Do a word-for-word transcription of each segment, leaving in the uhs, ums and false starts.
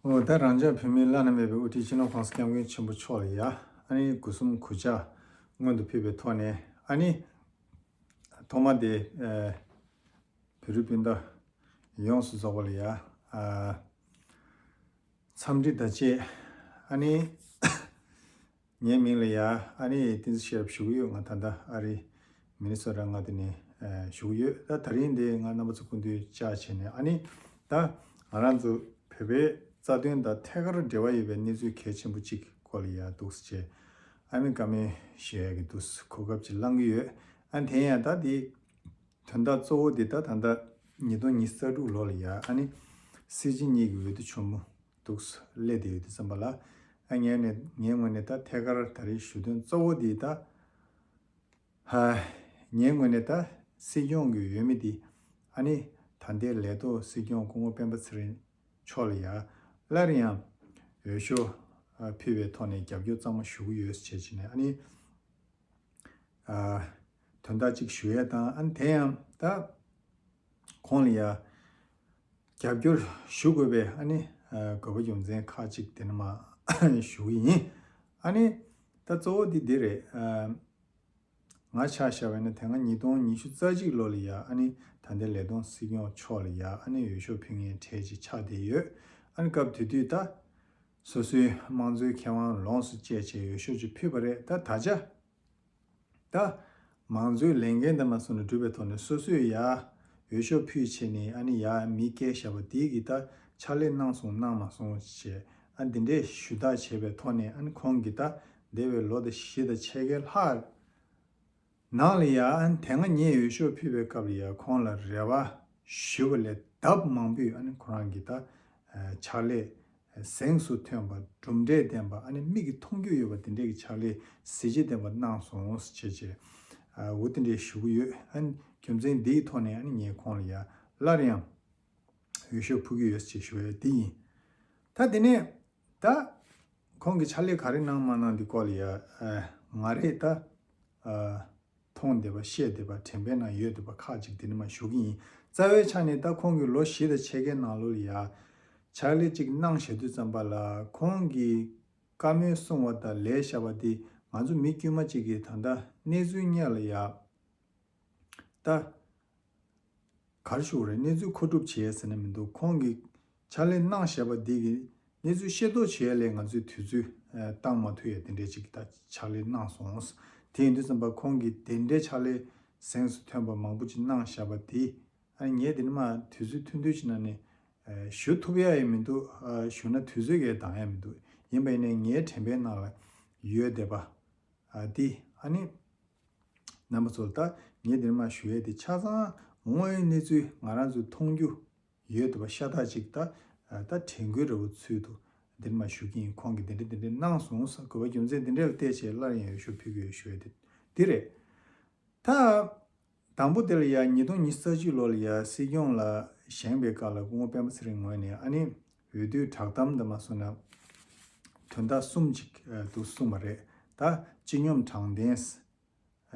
འོ་ད་རང་ཅག་བོད་མིའི་བླ་ན་མེད་པའི་དབུ་ཁྲིད་སྤྱི་ནོར་༸གོང་ས་༸སྐྱབས་མགོན་ཆེན་པོ་མཆོག་ལ་ཡ་ཨ་ནི་སྒོ་གསུམ་གུས་ཕྱག་སྔོན་དུ་ཕུལ་བའི་ཐོག་ནས་ཨ་ནི་ཐོག་མ་དེ་ཨ་བོད་རིགས་སྤུན་ཟླ་ཡོངས་སུ་རྫོགས་པ་ལ་ཡ་ཨ་འཚམས་འདྲི་དང་བཅས་ཨ་ནི་ངའི་མིང་ལ་ཡ་ཨ་ནི་བསྟན་འཛིན་ཤེས་རབ་ཞུ་གི་ཡོད། ང་ད་ལྟ་ཨ་རི་མི་ནི་སོ་ཊ་མངའ་སྡེ་ནས་ཨ་བཞུགས་ཡོད། ད་དེ་རིང་འདི་ང་རྣམ་པ་ཚོ་སྐུ་མདུན་བཅར་བྱས་ནས་ཨ་ནི་ད་ང་རང་ཚོ་བོད་པའི་རྩ་དོན་དང་ཐད་ཀར་འབྲེལ་བ་ཡོད་པའི་གནས་ཚུལ་གལ་ཆེན་པོ་གཅིག་སྐོར་ལ་ཡ་འདུག་སེ་བྱས་ཨ་མི་བཀའ་མོལ་ཞུ་ཡ་གི་འདུག་སེ་གོ་སྐབས་ཅིག་བླང་གི་ཡོད། ཨ་ནི་དེ་ཡང་ད་འདི་དོན་དག་གཙོ་བོ་འདི་ད་ད་ལྟ་ཉིས་སྟོང་ཉི་ཤུ་རྩ་དྲུག་ལོ་ལ་ཡ་ཨ་ནི་སྲིད་སྤྱི་གཉིས་ཀྱི་འོས་བསྡུ་ཆེན་མོ་འདུག་སེ་སླེབས་བསྡད་ཡོད་དུས་ཙམ་པ་ལ་ཨ་ངའི་ནས་ངའི་ངོས་ནས་ད་ཐད་ཀར་ད་རེས་ཞུ་དོན་གཙོ་བོ་འདི་ད་ཧ། ངའི་ངོས་ནས་ད་སྲིད་སྐྱོང་གི་འོས་མི་འདི་ཨ་ནི་ད་ལྟའི་ལས་ཐོག་སྲིད་སྐྱོང་སྐུ་ངོ་སྤེན་པ་ཚེ་རིང་མཆོག་ལ་ཡ་སླར་ཡང་འོས་ཤོག་ཨ་ཕུལ་བའི་ཐོག་ནས་རྒྱབ་སྐྱོར་གཙང་མ་ཞུ་གི་ཡོད་ཟེར་བྱས་ནས་ཨ་ནི་ཨ་དོན་དག་ཅིག་ཞུ་ཡས་དང་ཨ་ནི་དེ་ཡང་ད་ཁོང་ལ་ཡ་རྒྱབ་སྐྱོར་ཞུ་དགོས་པའི་ཨ་ནི་ཨ་དགོས་པ་རྒྱུ་མཚན་ཁག་ཅིག་དེ་ནི་མ་ཞུ་གི་ཡིན། ཨ་ནི་ད་གཙོ་བོ་འདི་འདི་རེད། ཨ་ང་ཆ་བཞག་པ་ཡིན་ན་དེ་སྔ་ཉིས་སྟོང་ཉི་ཤུ་རྩ་གཅིག་ལོ་ལ་ཡ་ཨ་ནི་ད་ལྟའི་ལས་དོན་སྲིད་སྐྱོང་མཆོག་ལ་ཡ་ཨ་ནི་འོས་ཤོག་ཕུལ་མཁན་གྲས་ཅིག་ཆགས་བསྡད་ཡོད། ཨ་ནི་སྐབས་དེ་དུས་ད་སོ་སོའི་དམངས་གཙོའི་ཁེ་དབང་ལོངས་སུ་སྤྱད་བྱས་འོས་ཤོག་ཅིག་ཕུལ་བ་རེད། ད་ད་ཆ་ད་མང་གཙོའི་ལས་འགན་དེ་མ་སོང་ནས་སྒྲུབ་པའི་ཐོག་ནས་སོ་སོས་ཡ་འོས་ཤོག་ཕུལ་བྱས་ནས་ཨ་ནི་ཡ་མི་བསྐྱལ་བཞག་པ་དེའི་གི་ད་ཕྱག་ལས་གནང་སོང་གནང་མ་སོང་བྱས་ཨ་འདི་འདྲའི་ཞུ་དག་བྱས་པའི་ཐོག་ནས་ཨ་ནི་ཁོང་གིས་ད་འདས་པའི་ལོ་དང་བཞི་དང་ཕྱེད་ཀའི་ལྷག་ནང་ལ་ཡ་ཨ་ནི་དེ་སྔ་ངས་འོས་ཤོག་ཕུལ་བའི་སྐབས་ལ་ཡ་ཁོང་ལ་རེ་བ་ཞུས་པ་ལས་ལྡབ་མང་པོས་ཨ་ནི་ཁོ་རང་གི་ད་ཕྱག་ལས་གཟེངས་སུ་ཐོན་པ་གྲུབ་འབྲས་ལྡན་པ་ཨ་ནི་མིག་གིས་མཐོང་རྒྱུ་ཡོད་པ་དེ་འདྲའི་གི་ཕྱག་ལས་གཟི་བརྗིད་ལྡན་པ་གནང་སོང་ཟེར་བྱས་བྱས་འོ་དེ་འདྲའི་ཞུ་གི་ཡོད། ཨ་ནི་རྒྱུ་མཚན་འདིའི་ཐོག་ནས་ཨ་ནི་ངས་ཁོང་ལ་ཡ་སླར་ཡང་འོས་ཤོག་ཕུལ་གི་ཡོད་ཅེས་ཞུ་ཡ་དེ་ཡིན། ད་དེ་ནས་ད་ཁོང་གིས་ཕྱག་ལས་ག་རེ་གནང་མ་གནང་འདི་སྐོར་ལ་ཡ་ཨ་ང་རེད་ད་ཨ་མཐོང་བསྡད་པ་བཤད་བསྡད་པ་དྲན་པའི་ནང་ཡོད་བསྡད་པ་ཁག་ཅིག་དེ་ནས་མ་ཞུ་གི་ཡིན། རྩ་བའི་ཆ་ནས་ད་ཁོང་གིས་ལོ་བཞི་དང་ཕྱེད་ཀའི་ནང་ལོགས་ལ་ཡ་ཕྱག་ལས་ཅིག་གནང་བཞག་དུས་ཙམ་པ་ལ་ཁོང་གིས་བཀའ་མོལ་གསུང་བ་དང་ལས་བཞག་པ་དེ་ང་ཚོ་མི་དཀྱུས་མ་ཅིག་གིས་ད་ལྟ་གནས་ཚུལ་དངོས་ལ་ཡ་ད། ག་རེ་ཞུ་དགོས་རེད། གནས་ཚུལ་མཁོ་སྒྲུབ་བྱེད་ཡས་ཟེར་ན་མི་འདུག་ཁོང་གིས་ཕྱག་ལས་གནང་བཞག་པ་འདི་གི་གནས་ཚུལ་ཤེས་རྟོགས་བྱེད་ཡས་ལས་ང་ཚོས་དུས་ཚོད་ཨ་བཏང་མ་ཐུབ་ཡས་དེ་འདྲས་ཅིག་ད་ཕྱག་ལས་གནང་སོང་། དེ་ཡིན་དུས་ཙམ་པ་ཁོང་གིས་དེ་འདྲའི་ཕྱག་ལས་གཟེངས་སུ་ཐོན་པ་མང་པོ་ཅིག་གནང་བཞག་པ་དེ་ཨ་ངས་དེ་ནི་མ་དུས་ཚོད་ཐུང་ཐུང་ཅིག་ནང་ནས་ཨ་ཞུ་ཐུབ་ཡ་ཡང་མི་འདུག་ཨ་ཞུ་ན་དུས་ཚོད་ཀྱིས་འདང་ཡ་མི་འདུག་ཡིན་པ་ཡིན་ནའི་ངའི་དྲན་པའི་ནང་ལ་ཡོད་བསྡད་པ། ཨ་འདི་ཨ་ནི། རྣམ་པ་ཚོ་ལ་ད་ངས་འདིར་མ་ཞུ་ཡས་དེ་ཆ་ཚང་ངོ་བོའི་གནས་ཚུལ་ང་རང་ཚོས་མཐོང་རྒྱུ་ཡོད་འདུག་པ་ཤ་སྟག་ཅིག་ད་ད་དྲན་སྐུལ་འདྲ་བོ་ཚུལ་དུ་འདིར་མ་ཞུ་གི་ཡིན། ཁོང་གིས་འདི་འདྲ་འདི་འདྲ་གནང་སོང་ཟེར་དགོས་པ་རྒྱུ་མཚན་འདི་འདྲ་ལ་བལྟས་བྱས་སླར་ཡང་འོས་ཤོག་ཕུལ་གྱི་ཡོད་ཞུ་ཡས་དེ་འདི་རེད། ད། དང་པོ་དེ་ལ་ཡ་ཉིས་སྟོང་ཉི་ཤུ་རྩ་གཅིག་ལོ་ལ་ཡ་སྲིད་སྐྱོང་ལ་བཞེངས་པའི་སྐབས་ལ་སྐུ་ངོ་སྤེན་པ་ཚེ་རིང་ངོས་ནས་ཨ་ནི་འོས་བསྡུའི་བསྒྲགས་གཏམ་དུ་མ་སོང་ན་དོན་དག་གསུམ་ཅིག་ཨ་འདུག་གསུངས་པ་རེད། ད་སྤྱི་སྙོམས་དྲང་བདེན།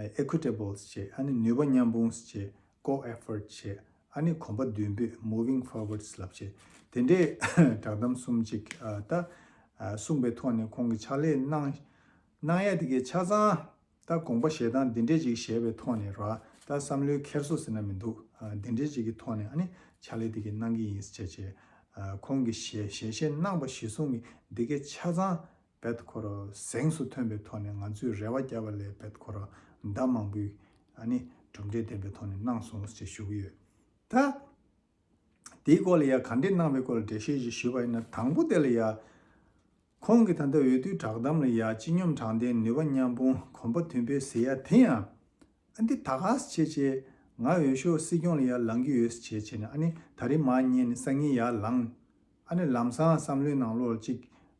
ཨ་equitable་བྱས། ཨ་ནི་ནུས་པ་མཉམ་སྤུངས་བྱས། co-effort་བྱས། ཨ་ནི་གོམ་པ་མདུན་སྤོས་moving forwards་ལབ་བྱས། དེ་འདྲའི་བསྒྲགས་གཏམ་གསུམ་ཅིག་ཨ་ད་ཨ་གསུངས་པའི་ཐོག་ནས་ཁོང་གིས་ཕྱག་ལས་གནང་གནང་ཡ་དེ་གའི་ཆ་ཚང་། ད་དགོངས་པ་བཞེས་སྟངས་འདི་འདྲས་ཅིག་བཞེས་པའི་ཐོག་ནས་ར་ད་བསམ་བློའི་འཁྱེར་སོ་ཟེར་ན་མི་འདུག་ཨ་འདི་འདྲས་ཅིག་གི་ཐོག་ནས་ཨ་ནི་ཕྱག་ལས་འདི་གའི་གནང་གི་ཡིན་ཟེར་བྱས་བྱས་ཨ་ཁོང་གིས་ཞལ་ཞལ་བཞེས་གནང་བ་གཞིར་བཟུང་གི་འདི་གའི་ཆ་ཚང་བེད་ཁོ་ར་གཟེངས་སུ་ཐོན་པའི་ཐོག་ནས་ང་ཚོས་རེ་བ་བརྒྱབ་པ་ལས་བེད་ཁོ་ར་ཟླ་མང་པོའི་ཨ་ནི་གྲུབ་འབྲས་ལྡན་པའི་ཐོག་ནས་གནང་སོང་ཟེར་ཞུ་གི་ཡོད། ད། དེའི་སྐོར་ལ་ཡ་ག་འདྲས་གནང་བའི་སྐོར་ལ་འགྲེལ་བཤད་ཅིག་ཞུས་པ་ཡིན་ན་དང་པོ་དེ་ལ་ཡ། ཁོང་གིས་ད་ལྟ་འོས་བསྡུའི་བསྒྲགས་གཏམ་ལ་ཡ་སྤྱི་སྙོམས་དྲང་བདེན་ནུས་པ་མཉམ་སྤུངས་གོམ་པ་མདུན་སྤོས་ཟེར་ཡ་དེ་ཡང་། ཨ་འདི་ད་ག་སེ་བྱས་བྱས་ང་འོས་ཤོག་སྲིད་སྐྱོང་ལ་ཡ་ལང་གི་ཡོད་ཟེར་བྱས་བྱས་ནས་ཨ་ནི་ད་རེས་མར་ཉན་ནས་སང་ཉིན་ཡར་ལངས། ཨ་ནི་ལམ་སང་བསམ་བློའི་ནང་ལོགས་ལ་ཅིག་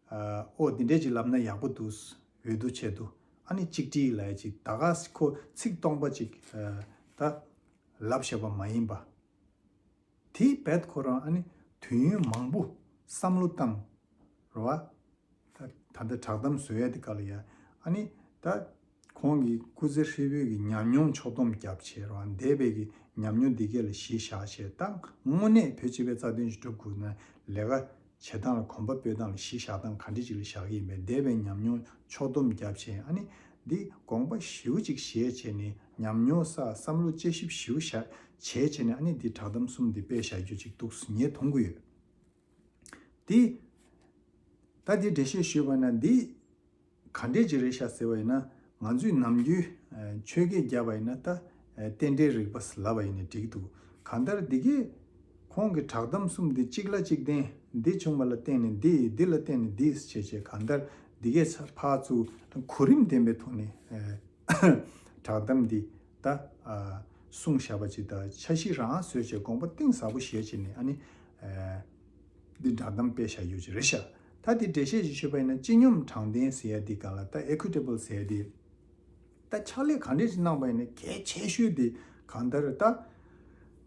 ཨ་ཨོ་འདི་འདྲས་ཅིག་ལབ་ན་ཡག་པོ་འདུག་འོས་བསྡུ་ཆེད་དུ་ཨ་ནི་གཅིག་སྒྲིལ་ལ་ཡ་ཅིག་ད་ག་སེ་ཁོ་ཚིག་སྟོང་པ་ཅིག་ཨ་ད་ལབ་བཞག་པ་མ་ཡིན་པ། དེའི་བེད་ཁོ་རང་ཨ་ནི་དུས་ཡུན་མང་པོ་བསམ་བློ་བཏང་རེད་བ། ད་ད་ལྟ་བསྒྲགས་གཏམ་བཟོ་ཡ་དེ་ག་ལ་ཡ་ཨ་ནི་ད་ཁོང་གི་སྐུ་ཚེ་ཧྲིལ་པོའི་གི་ཉམས་མྱོང་ཕྱོགས་བསྡོམས་བརྒྱབ་བྱས་རེད་བ། འདས་པའི་གི་ཉམས་མྱོང་འདི་གས་ལ་གཞི་བཞག་བྱས་ད་དངོས་གནས་བོད་སྤྱི་པའི་རྩ་དོན་ཞིག་སྒྲུབ་དགོས་ན་ལས་ཀ་ བྱེད་སྟངས་ལ་གོམ་པ་སྤོས་སྟངས་ལ་གཞི་བཞག་སྟངས་ག་འདྲ་ཅིག་ལ་བཞག་གི་ཡིན་པས། འདས་པའི་ཉམས་མྱོང་ཕྱོགས་བསྡོམས་བརྒྱབ་བྱས། ཨ་ནི་འདི་དགོངས་པ་ཞེ་པོ་ཅིག་བཞེས་བྱས་ནས་ཉམས་མྱོང་བསགས། བསམ་བློ་དཔྱད་ཞིབ་ཞེ་པོ་བཞག་བྱས་བྱས་ནས། ཨ་ནི་འདི་བསྒྲགས་གཏམ་གསུམ་འདི་སྤེལ་བཞག་རྒྱུ་ཅིག་འདུག་ངས་མཐོང་གི་ཡོད། འདི་ད་འདི་འགྲེལ་བཤད་ཞུས་པ་ན་འདི་ག་འདྲས་ཅིག་རེད་ཤག་ཟེར་བ་ཡིན་ན། ང་ཚོས་ནམ་རྒྱུན་ཆོས་སྐད་བརྒྱབ་པ་ཡིན་ན་ད་རྟེན་འབྲེལ་རིག་པ་ལབ་པ་ཡིན་ན་འགྲིག་འདུག་གང་ལྟར་འདི་གས་ཁོང་གི་བསྒྲགས་གཏམ་གསུམ་འདི་གཅིག་ལ་གཅིག་བརྟེན། འདི་བྱུང་བ་ལ་བརྟེན་ནས་འདི། འདི་ལ་བརྟེན་ནས་འདི་བྱས་བྱས། གང་ལྟར་འདི་གས་ཕར་ཚུར་གོ་རིམ་ལྡན་པའི་ཐོག་ནས་བསྒྲགས་གཏམ་འདི་ད་གསུངས་བཞག་པ་ཅིག་དང་འཆར་གཞི་རང་བཟོས་བྱས་དགོངས་པ་གཏིང་ཟབ་པོ་བཞེས་བྱས་ནས། ཨ་ནི་འདི་བསྒྲགས་གཏམ་སྤེལ་བཞག་ཡོད་ཅིག་རེད་ཤག་ད་འདི་འགྲེལ་བཤད་ཅིག་ཞུས་པ་ཡིན་ན། སྤྱི་སྙོམས་དྲང་བདེན་ཟེར་ཡ་འདི་སྒང་ལ་ད་equitable ཟེར་ཡ་འདི། ད་ཕྱག་ལས་ག་འདྲས་ཅིག་གནང་པ་ཡིན་ན་གལ་ཆེ་ཤོས་འདི་གང་ལྟར་ད་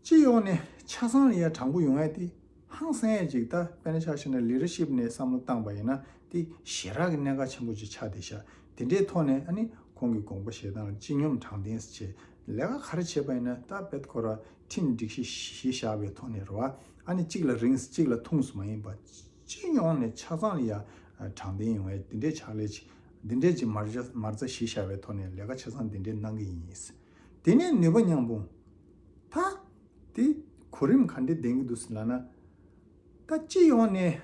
སྤྱི་ཡོངས་ནས་ཆ་ཚང་ལ་ཡ་དྲང་པོ་ཡོང་ཡ་དེ་ཧང་སང་ཡ་ཅིག་ད་དཔེར་ན་ཆ་བཞག་ན་ལི་ཌར་ཤིབ་ནས་བསམ་བློ་བཏང་པ་ཡིན་ན་དེ་ཞེ་དྲག་གི་གནད་འགག་ཆེན་པོ་ཅིག་ཆགས་བསྡད་ཤག་དེ་འདྲའི་ཐོག་ནས་ཨ་ནི་ཁོང་གི་དགོངས་པ་བཞེས་སྟངས་ལ་སྤྱི་སྙོམས་དྲང་བདེན་ཟེར་བྱས། ལས་ཀ་ག་རེ་བྱས་པ་ཡིན་ན་ད་རྦད་ཁོ་ར་ཁྲིམས་སྒྲིག་གཞི་གཞི་བཞག་པའི་ཐོག་ནས་རེད་བ། ཨ་ནི་གཅིག་ལ་རིང་གཅིག་ལ་ཐུང་མ་ཡིན་པ། སྤྱི་ཡོངས་ནས་ཆ་ཚང་ལ་ཡ་དྲང་བདེན་ཡོང་བའི་འདི་འདྲའི་ཕྱག་ལས་ཅིག་འདི་འདྲའི་ཅིག་མ་རྩ་མ་རྩ་གཞི་བཞག་པའི་ཐོག་ནས་ལས་ཀ་ཆ་ཚང་འདི་འདྲའི་གནང་གི་ཡིན། དེ་ནས་ནུས་པ་མཉམ་སྤུངས། ད་དེ་གོ་རིམ་ག་འདྲའི་ལྡན་གྱི་འདུག་ཟེར་ལབ་ན། ད་སྤྱི་ཡོངས་ནས་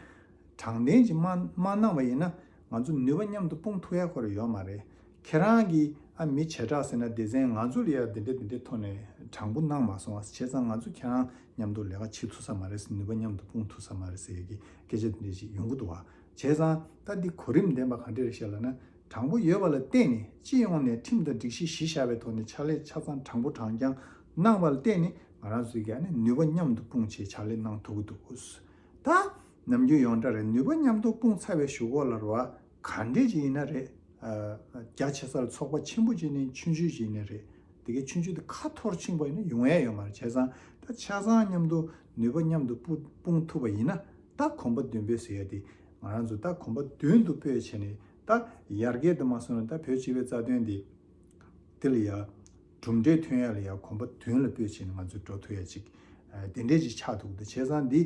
དྲང་བདེན་ཅིག་མ་མ་གནང་བ་ཡིན་ན་ང་ཚོ་ནུས་པ་མཉམ་དུ་སྤུངས་ཐུབ་ཡ་ཁོ་ར་ཡོད་མ་རེད། ཁྱེད་རང་གིས་ཨ་མི་བྱེ་བྲག་ཟེར་ན་སྡེ་ཚན་ང་ཚོ་ལ་ཡ་འདི་འདྲ་འདི་འདྲའི་ཐོག་ནས་དྲང་པོ་གནང་མ་སོང་བ། བྱས་ཙང་ང་ཚོ་ཁྱེད་རང་མཉམ་དུ་ལས་ཀ་བྱེད་ཐུབ་ས་མ་རེད་ཟེར། ནུས་པ་མཉམ་དུ་སྤུངས་ཐུབ་ས་མ་རེད་ཟེར་ཡ་གི་སྐད་ཆ་འདི་འདྲ་ཞིག་ཡོང་གི་འདུག་བ། བྱས་ཙང་ད་འདི་གོ་རིམ་ལྡན་པ་ག་འདྲ་རེད་ཤག་ལབ་ན། དྲང་པོ་ཡོད་པ་ལ་བརྟེན་ནས་སྤྱི་ཡོངས་ནས་ཁྲིམས་དང་སྒྲིག་གཞི་གཞི་བཞག་པའི་ཐོག་ནས་ཕྱག་ལས་ཆ་ཚང་དྲང་པོ་དྲང་རྐྱང་གནང་བ་ལ་བརྟེན་ནས་ང་རང་ཚོས་ཀྱིས་ཨ་ནི་ནུས་པ་མཉམ་དུ་སྤུངས་བྱས་ཕྱག་ལས་གནང་ཐུབ་ཀྱི་འདུག་ད་ནམ་རྒྱུན་ཡོངས་གྲགས་རེད། ནུས་པ་མཉམ་དུ་སྤུངས་ཚར་བའི་གཞུག་གུ་ལ་རེད་བ། ག་འདྲས་ཅིག་ཡིན་ན་རེད། ཨ་རྒྱ་ཆེ་ས་ལ་ཚོགས་པ་ཆེན་པོ་ཅིག་ནས་ཆུང་ཆུང་ཅིག་ནས་རེད། དེ་གའི་ཆུང་ཆུང་དེ་ཁ་འཐོར་ཕྱིན་པ་ཡིན་ན་ཡོང་ཡ་ཡོད་མ་རེད། བྱས་ཙང་ད་ཆ་ཚང་མཉམ་དུ་ནུས་པ་མཉམ་དུ་སྤུ་སྤུངས་ཐུབ་པ་ཡིན་ན། ད་གོམ་པ་མདུན་སྤོས་ཟེར་ཡ་དེ་ང་རང་ཚོ་ད་གོམ་པ་མདུན་དུ་སྤོས་བྱས་ནས། ད་ཡར་རྒྱས་དུ་མ་སོང་ན་ད་བོད་སྤྱི་པའི་རྩ་དོན་འདི་དེ་ལ་ཡ་གྲུབ་འབྲས་ཐོན་ཡ་ལ་ཡ་གོམ་པ་མདུན་ལ་སྤོས་བྱས་ནས་ང་ཚོ་འགྲོ་ཐུབ་ཡ་ཅིག་ཨ་དེ་འདྲས་ཅིག་ཆགས་འདུག་ད་བྱས་ཙང་འདི་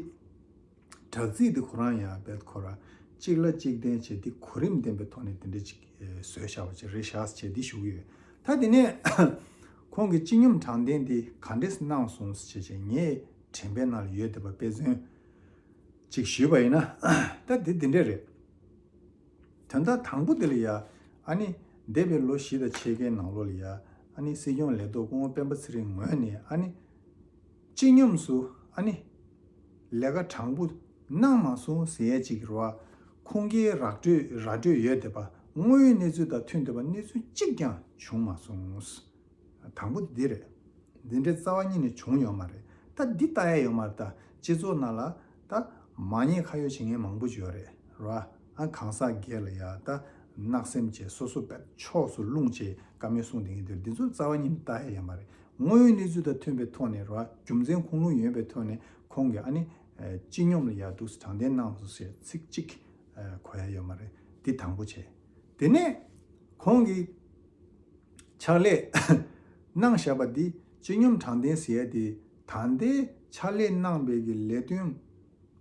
དྲ་ཚིགས་འདི་ཁོ་རང་ཡང་རྦད་ཁོ་ར་གཅིག་ལ་གཅིག་བརྟེན་བྱས་འདི་གོ་རིམ་ལྡན་པའི་ཐོག་ནས་དེ་འདྲ་ཅིག་ཨེ་བཟོས་བཞག་པ་ཅིག་རེད་ཤག་ཅེས་འདི་ཞུ་གི་ཡོད། ད་དེ་ནས་ཁོང་གིས་སྤྱི་སྙོམས་དྲང་བདེན་འདི་ག་འདྲས་གནང་སོང་ཟེར་བྱས་ངས་དྲན་པའི་ནང་ལ་ཡོད་བསྡད་པ་དཔེ་མཚོན་ཅིག་ཞུས་པ་ཡིན་ན། ད་འདི་འདི་འདྲས་རེད། དོན་དག་དང་པོ་དེ་ལ་ཡ། ཨ་ནི་འདས་པའི་ལོ་བཞི་དང་ཕྱེད་ཀའི་ནང་ལོགས་ལ་ཡ། ཨ་ནི་སྲིད་སྐྱོང་ལས་ཐོག་སྐུ་ངོ་སྤེན་པ་ཚེ་རིང་ངོས་ནས་ཨ་ནི་སྤྱི་སྙོམས་སུ་ཨ་ནི་ལས་ཀ་དྲང་པོ་གནང་མ་སོང་ཟེར་ཡས་ཅིག་རེད་བ། ཁུངས་སྐྱེལ་ར་སྤྲོད་ར་སྤྲོད་ཡོད་བསྡད་པ། དངོས་ཡོད་གནས་ཚུལ་དང་མཐུན་བསྡད་པ་གནས་ཚུལ་གཅིག་ཀྱང་བྱུང་མ་སོང་། དང་པོ་དེ་འདི་རེད། འདི་འདྲའི་རྩ་བ་ཉིད་ནས་བྱུང་ཡོད་མ་རེད། ད་འདི་ལྟ་ཡ་ཡོད་མ་རེད། ད་སྤྱི་ཚོགས་ནང་ལ་ད་མ་ཉེས་ཁ་གཡོགས་བྱེད་མཁན་མང་པོ་ཅིག་ཡོད་རེད། རེད་བ། ཨ་གང་ཟག་སྒེར་ལ་ཡ་ད་བརྣག་སེམས་བྱས་སོ་སོ་བས་ཕྱོགས་སུ་ལྷུང་བྱས་བཀའ་མོལ་གསུང་བསྡད་མཁན་དེ་འདི་ཚོ་རྩ་བ་ཉིད་ནས་ལྟ་ཡ་ཡོད་མ་རེད། དངོས་ཡོད་གནས་ཚུལ་དང་མཐུན་པའི་ཐོག་ནས་རེད་བ། རྒྱུ་མཚན་ཁུངས་ལུང་ཡོད་པའི་ཐོག་ནས་ཁོང་གིས་ཨ་ནི་སྤྱི་སྙོམས་ལ་ཡ་འདུག་སེ་དྲང་བདེན་གནང་སོང་ཞེས་ཚིག་གཅིག་གོ་ཡ་ཡོད་མ་རེད། འདི་དང་པོ་བྱས། དེ་ནས་ཁོང་གིས་ཕྱག་ལས་གནང་བཞག་པ་འདི་སྤྱི་སྙོམས་དྲང་བདེན་ཟེར་ཡ་དེ་ད་ལྟའི་ཕྱག་ལས་གནང་བའི་གི་ལས་དོན་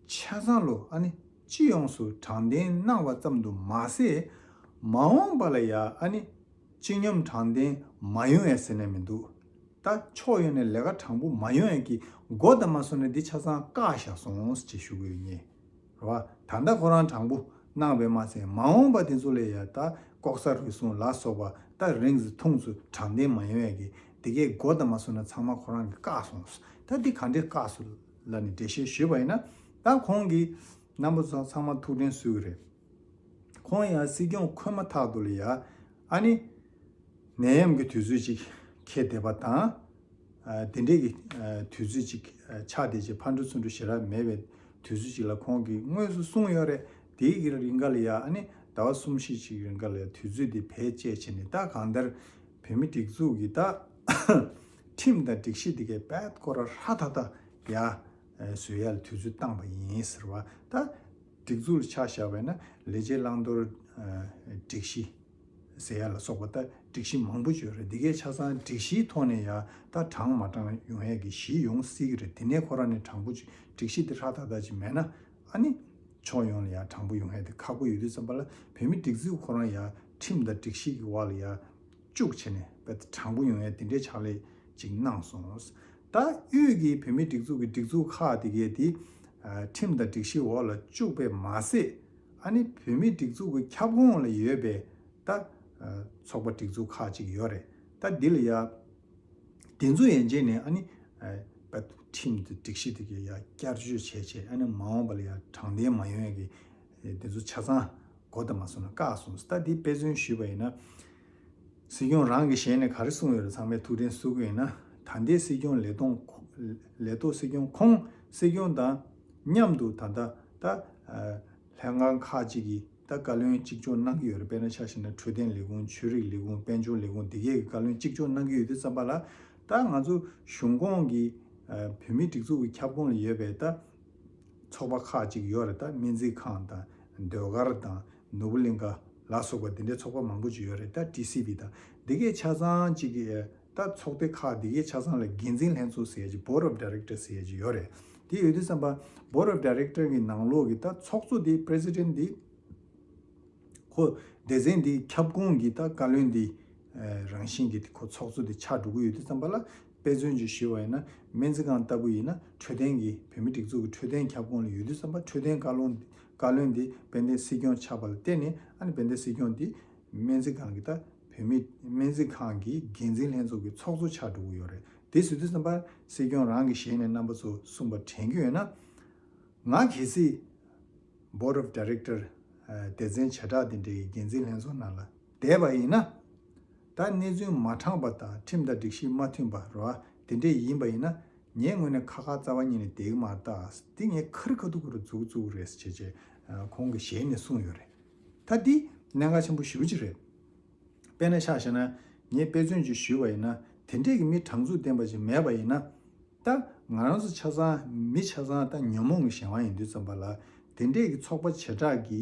ཆ་ཚང་ལོ་ཨ་ནི་སྤྱི་ཡོངས་སུ་དྲང་བདེན་གནང་བ་ཙམ་དུ་མ་ཟད། མ་འོངས་པ་ལ་ཡ་ཨ་ནི་སྤྱི་སྙོམས་དྲང་བདེན་མ་ཡོང་ཡ་ཟེར་ན་མི་འདུག་ད་ཕྱོགས་ཡོངས་ནས་ལས་ཀ་དྲང་པོ་མ་ཡོང་ཡ་གི་འགོ་དང་མ་སོང་ནས་འདི་ཆ་ཚང་བཀག་བཞག་སོང་ཅེས་ཞུ་གི་ཡོད་ངེས། རེད་བ། ད་ལྟ་ཁོ་རང་དྲང་པོ་གནང་བས་མ་ཟད་མ་འོངས་པ་དེ་ཚོ་ལ་ཡ་ད་ལྐོག་ཟ་རུལ་སུངས་ལ་སོགས་པ་ད་རིང་ཙམ་ཐུང་ཙམ་དྲང་བདེན་མ་ཡོང་ཡ་གི་དེ་གའི་འགོ་དང་མ་སོང་ན་ཚང་མ་ཁོ་རང་གིས་བཀག་སོང་། ད་འདི་ག་འདྲས་བཀག་སོང་ལབ་ནས་འགྲེལ་བཤད་ཞུས་པ་ཡིན་ན། ད་ཁོང་གིས་རྣམ་པ་ཚོ་ཚང་མ་ཐུགས་དྲན་གསོས་ཀྱི་རེད། ཁོང་ཡང་སྲིད་སྐྱོང་འཁོད་མ་ཐག་ཏུ་ལ་ཡ་ཨ་ནི་ནད་ཡམས་ཀྱི་དུས་ཚོད་ཅིག་འཁེལ་བསྡད་པ་དང་། ཨ་དེ་འདྲས་ཀྱི་ཨ་དུས་ཚོད་ཅིག་ཨ་ཆགས་བསྡད་ཅིག་ཕར་འགྲོ་ཚུར་འགྲོ་ཞེ་དྲག་མེད་པའི་དུས་ཚོད་ཅིག་ལ་ཁོང་གིས་དངོས་སུ་གསུངས་ཡོད་རེད། དེའི་གི་རིང་ག་ལ་ཡ་ཨ་ནི་ཟླ་བ་གསུམ་བཞི་ཅིག་རིང་ག་ལ་ཡ་དུས་ཚོད་འདི་བེད་སྤྱད་བྱས་ནས་ད་གང་ལྟར་བོད་མི་སྒྲིག་འཛུགས་ཀྱི་ད་ཁྲིམས་དང་སྒྲིག་གཞི་འདི་གའི་རྦད་ཁོ་ར་ཧྲ་ཐག་ཐག་ཡ་བཟོ་ཡ་ལ་དུས་ཚོད་བཏང་པ་ཡིན་ཟེར་བ། ད་སྒྲིག་འཛུགས་ལ་ཆ་བཞག་པ་ཡིན་ན་ལས་བྱེད་བླང་དོར་སྒྲིག་གཞི་ཟེར་ཡ་ལ་སོགས་པ་ད་སྒྲིག་གཞི་མང་པོ་ཅིག་ཡོད་རེད། འདི་གའི་ཆ་ཚང་སྒྲིག་གཞིའི་ཐོག་ནས་ཡ་ད་དྲང་མ་དྲང་ཡོང་ཡ་གི་གཞི་ཡོང་སྲིད་ཀྱི་རེད། དེ་ནས་ཁོ་རང་ནས་དྲང་པོ་ཅིག་སྒྲིག་གཞི་འདི་ཧྲ་ཐག་ཐག་ཅིག་མེད་ན་ཨ་ནི་ ཕྱོགས་ཡོངས་ལ་ཡ་དྲང་པོ་ཡོང་ཡ་དེ་ཁག་པོ་ཡོད་དུས་ཙམ་པ་ལ། བོད་མིའི་སྒྲིག་འཛུགས་ཁོ་རང་ཡ་ཁྲིམས་དང་སྒྲིག་གཞི་གི་འོག་ལ་ཡ་བཅུག་བྱས་ནས་དཔེ་དྲང་པོ་ཡོང་ཡ་དེ་འདྲའི་ཕྱག་ལས་ཅིག་གནང་སོང་། ད་དབུས་ཀྱི་བོད་མིའི་སྒྲིག་འཛུགས་ཀྱི་སྒྲིག་འཛུགས་ཁག་དེ་གས་དེ་ཁྲིམས་དང་སྒྲིག་གཞིའི་འོག་ལ་བཅུག་པས་མ་ཚད། ཨ་ནི་བོད་མིའི་སྒྲིག་འཛུགས་ཀྱི་ཁྱབ་ཁོངས་ལ་ཡོད་པའི་ད་ཚོགས་པ་སྒྲིག་འཛུགས་ཁག་ཅིག་ཡོད་རེད། ད་འདི་ལ་ཡ་དེ་ཚོ་ཡན་ཆད་ནས་ཨ་ནི་ཁྲིམས་དང་སྒྲིག་གཞི་དེ་གས་ཡ་བསྐྱར་བཅོས་བྱས་བྱས། ཨ་ནི་མ་འོངས་པ་ལ་ཡ་དྲང་བདེན་མ་ཡོང་ཡ་གི་དེ་ཚོ་ཆ་ཚང་གོ་ད་མ་སོང་ན་བཀག་སོང་། ད་འདི་དཔེ་མཚོན་ཞུས་པ་ཡིན་ན། སྲིད་སྐྱོང་རང་གི་ཞལ་ནས་ག་རེ་གསུངས་ཡོད་རེད། ཚང་མས་ཐུགས་དྲན་གསོ་གི་ཡིན་ན། ད་ལྟའི་སྲིད་སྐྱོང་ལས་ཐོག་ལས་ཐོག་སྲིད་སྐྱོང་ཁོང་སྲིད་སྐྱོང་དང་མཉམ་དུ་ད་ལྟ་ད་ལྷན་ཁང་ཁག་ཅིག་གིས་ད་བཀའ་བློན་གཅིག་ལྕོགས་གནང་གི་ཡོད་རེད། དཔེར་ན་ཆ་བཞག་ན་འཕྲོད་བསྟེན་ལས་ཁུངས། ཆོས་རིག་ལས་ཁུངས། དཔལ་འབྱོར་ལས་ཁུངས། འདི་གས་ཀྱི་བཀའ་བློན་གཅིག་ལྕོགས་གནང་གི་ཡོད་དུས་ཙམ་པ་ལ། ད་ང་ཚོ་གཞུང་ཁོངས་ཀྱི་བོད་མིའི་སྒྲིག་འཛུགས་ཀྱི་ཁྱབ་ཁོངས་ལ་ཡོད་པའི་ད་ཚོགས་པ་ཁག་ཅིག་ཡོད་རེད། ད་སྨན་རྩིས་ཁང་དང་། ཟློས་གར་དང་། ནོར་བུ་གླིང་ག་ལ་སོགས་པ་འདི་འདྲའི་ཚོགས་པ་མང་པོ་ཅིག་ཡོད་རེད། ད་ཊི་སི་བི་དང་འདི་གའི་ཆ་ཚང་ཅིག་གི་ད་ཚོགས་སྡེ་ཁག་འདི་གའི་ཆ་ཚང་ལ་འགན་འཛིན་ལྷན་ཚོགས་ཟེར་ཡ་ཅིག Board of Directors ཟེར་ཡ་ཅིག་ཡོད་རེད། དེ་ཡོད་དུས་ཙམ་པ་Board of Director གི་ནང་ལོགས་ཀྱི་ད་ཚོགས་གཙོ་དེ། President དེ། ཁོ་སྡེ་ཚན་འདིའི་ཁྱབ་ཁོངས་ཀྱི་ད་བཀའ་བློན་འདི་རང་བཞིན་གྱིས་ཁོ་ཚོགས་གཙོ་དེ་ཆགས་འགྲོ་གི་ཡོད་དུས་ཙམ་པ་ལ། དཔེ་མཚོན་ཅིག་ཞུས་པ་ཡིན་ན། སྨན་རྩིས་ཁང་ལྟ་བུ་ཡིན་ན། འཕྲོད་བསྟེན་གྱི་བོད་མི་སྒྲིག་འཛུགས་ཀྱི་འཕྲོད་བསྟེན་ཁྱབ་ཁོངས་ལ་ཡོད་དུས་ཙམ་པ། འཕྲོད་བསྟེན་བཀའ་བློན་བཀའ་བློན་འདི་དཔལ་ལྡན་སྲིད་སྐྱོང་ཆགས་པ་ལ་བརྟེན་ནས། ཨ་ནི་དཔལ་ལྡན་སྲིད་སྐྱོང་འདི་སྨན་རྩིས་ཁང་གི་ད་བོད་མི་སྨན་རྩིས་ཁང་གི་འགན་འཛིན་ལྷན་ཚོགས་ཀྱི་ཚོགས་གཙོ་ཆགས་འགྲོ་གི་ཡོད་རེད། དེ་ཟེར་དུས་ཙམ་པ་སྲིད་སྐྱོང་རང་གི་ཞལ་ནས་རྣམ་པ་ཚོ་གསུངས་པ་དྲན་གྱི་ཡོད་ན། ང་གལ་སྲིད་Board of Director སྡེ་ཚན་བྱེ་བྲག་དེ་འདྲའི་འགན་འཛིན་ལྷན་ཚོགས་ནང་ལ་བསྡད་པ་ཡིན་ན། ད་གནས་ཚུལ་མ་དྲང་པ་དང་ཁྲིམས་དང་སྒྲིག་གཞི་མ་མཐུན་པ་རེད་བ། དེ་འདྲས་ཡིན་པ་ཡིན་ན། ངའི་ངོས་ནས་ཁ་ཁ་རྩ་བ་ཉིད་ནས་བསྡད་ཀྱི་མ་རེད། ད་འདི་ངས་ཁ་རི་ཁ་ཐུག་ཁོ་རང་འཛུགས་བཙུགས་རེད་ཟེར་བྱས་བྱས་ཁོང་གི་ཞལ་ནས་གསུངས་ཡོད་རེད། ད་འདི་གནད་འགག་ཆེན་པོ་ཞེ་པོ་ཅིག་རེད། དཔེར་ན་ཆ་བཞག་ན། ངས་དཔེ་མཚོན་ཅིག་ཞུས་པ་ཡིན་ན། དེ་འདྲས་ཀྱི་མི་དྲང་ཚུགས་ལྡན་པ་ཅིག་མེད་པ་ཡིན་ན། ད་ང་རང་ཚོ་ཆ་ཚང་མི་ཆ་ཚང་ད་ཉོན་མོངས་ཀྱི་གཞན་དབང་ཡིན་དུས་ཙམ་པ་ལ། དེ་འདྲས་ཀྱི་ཚོགས་པ་བྱེ་བྲག་གི་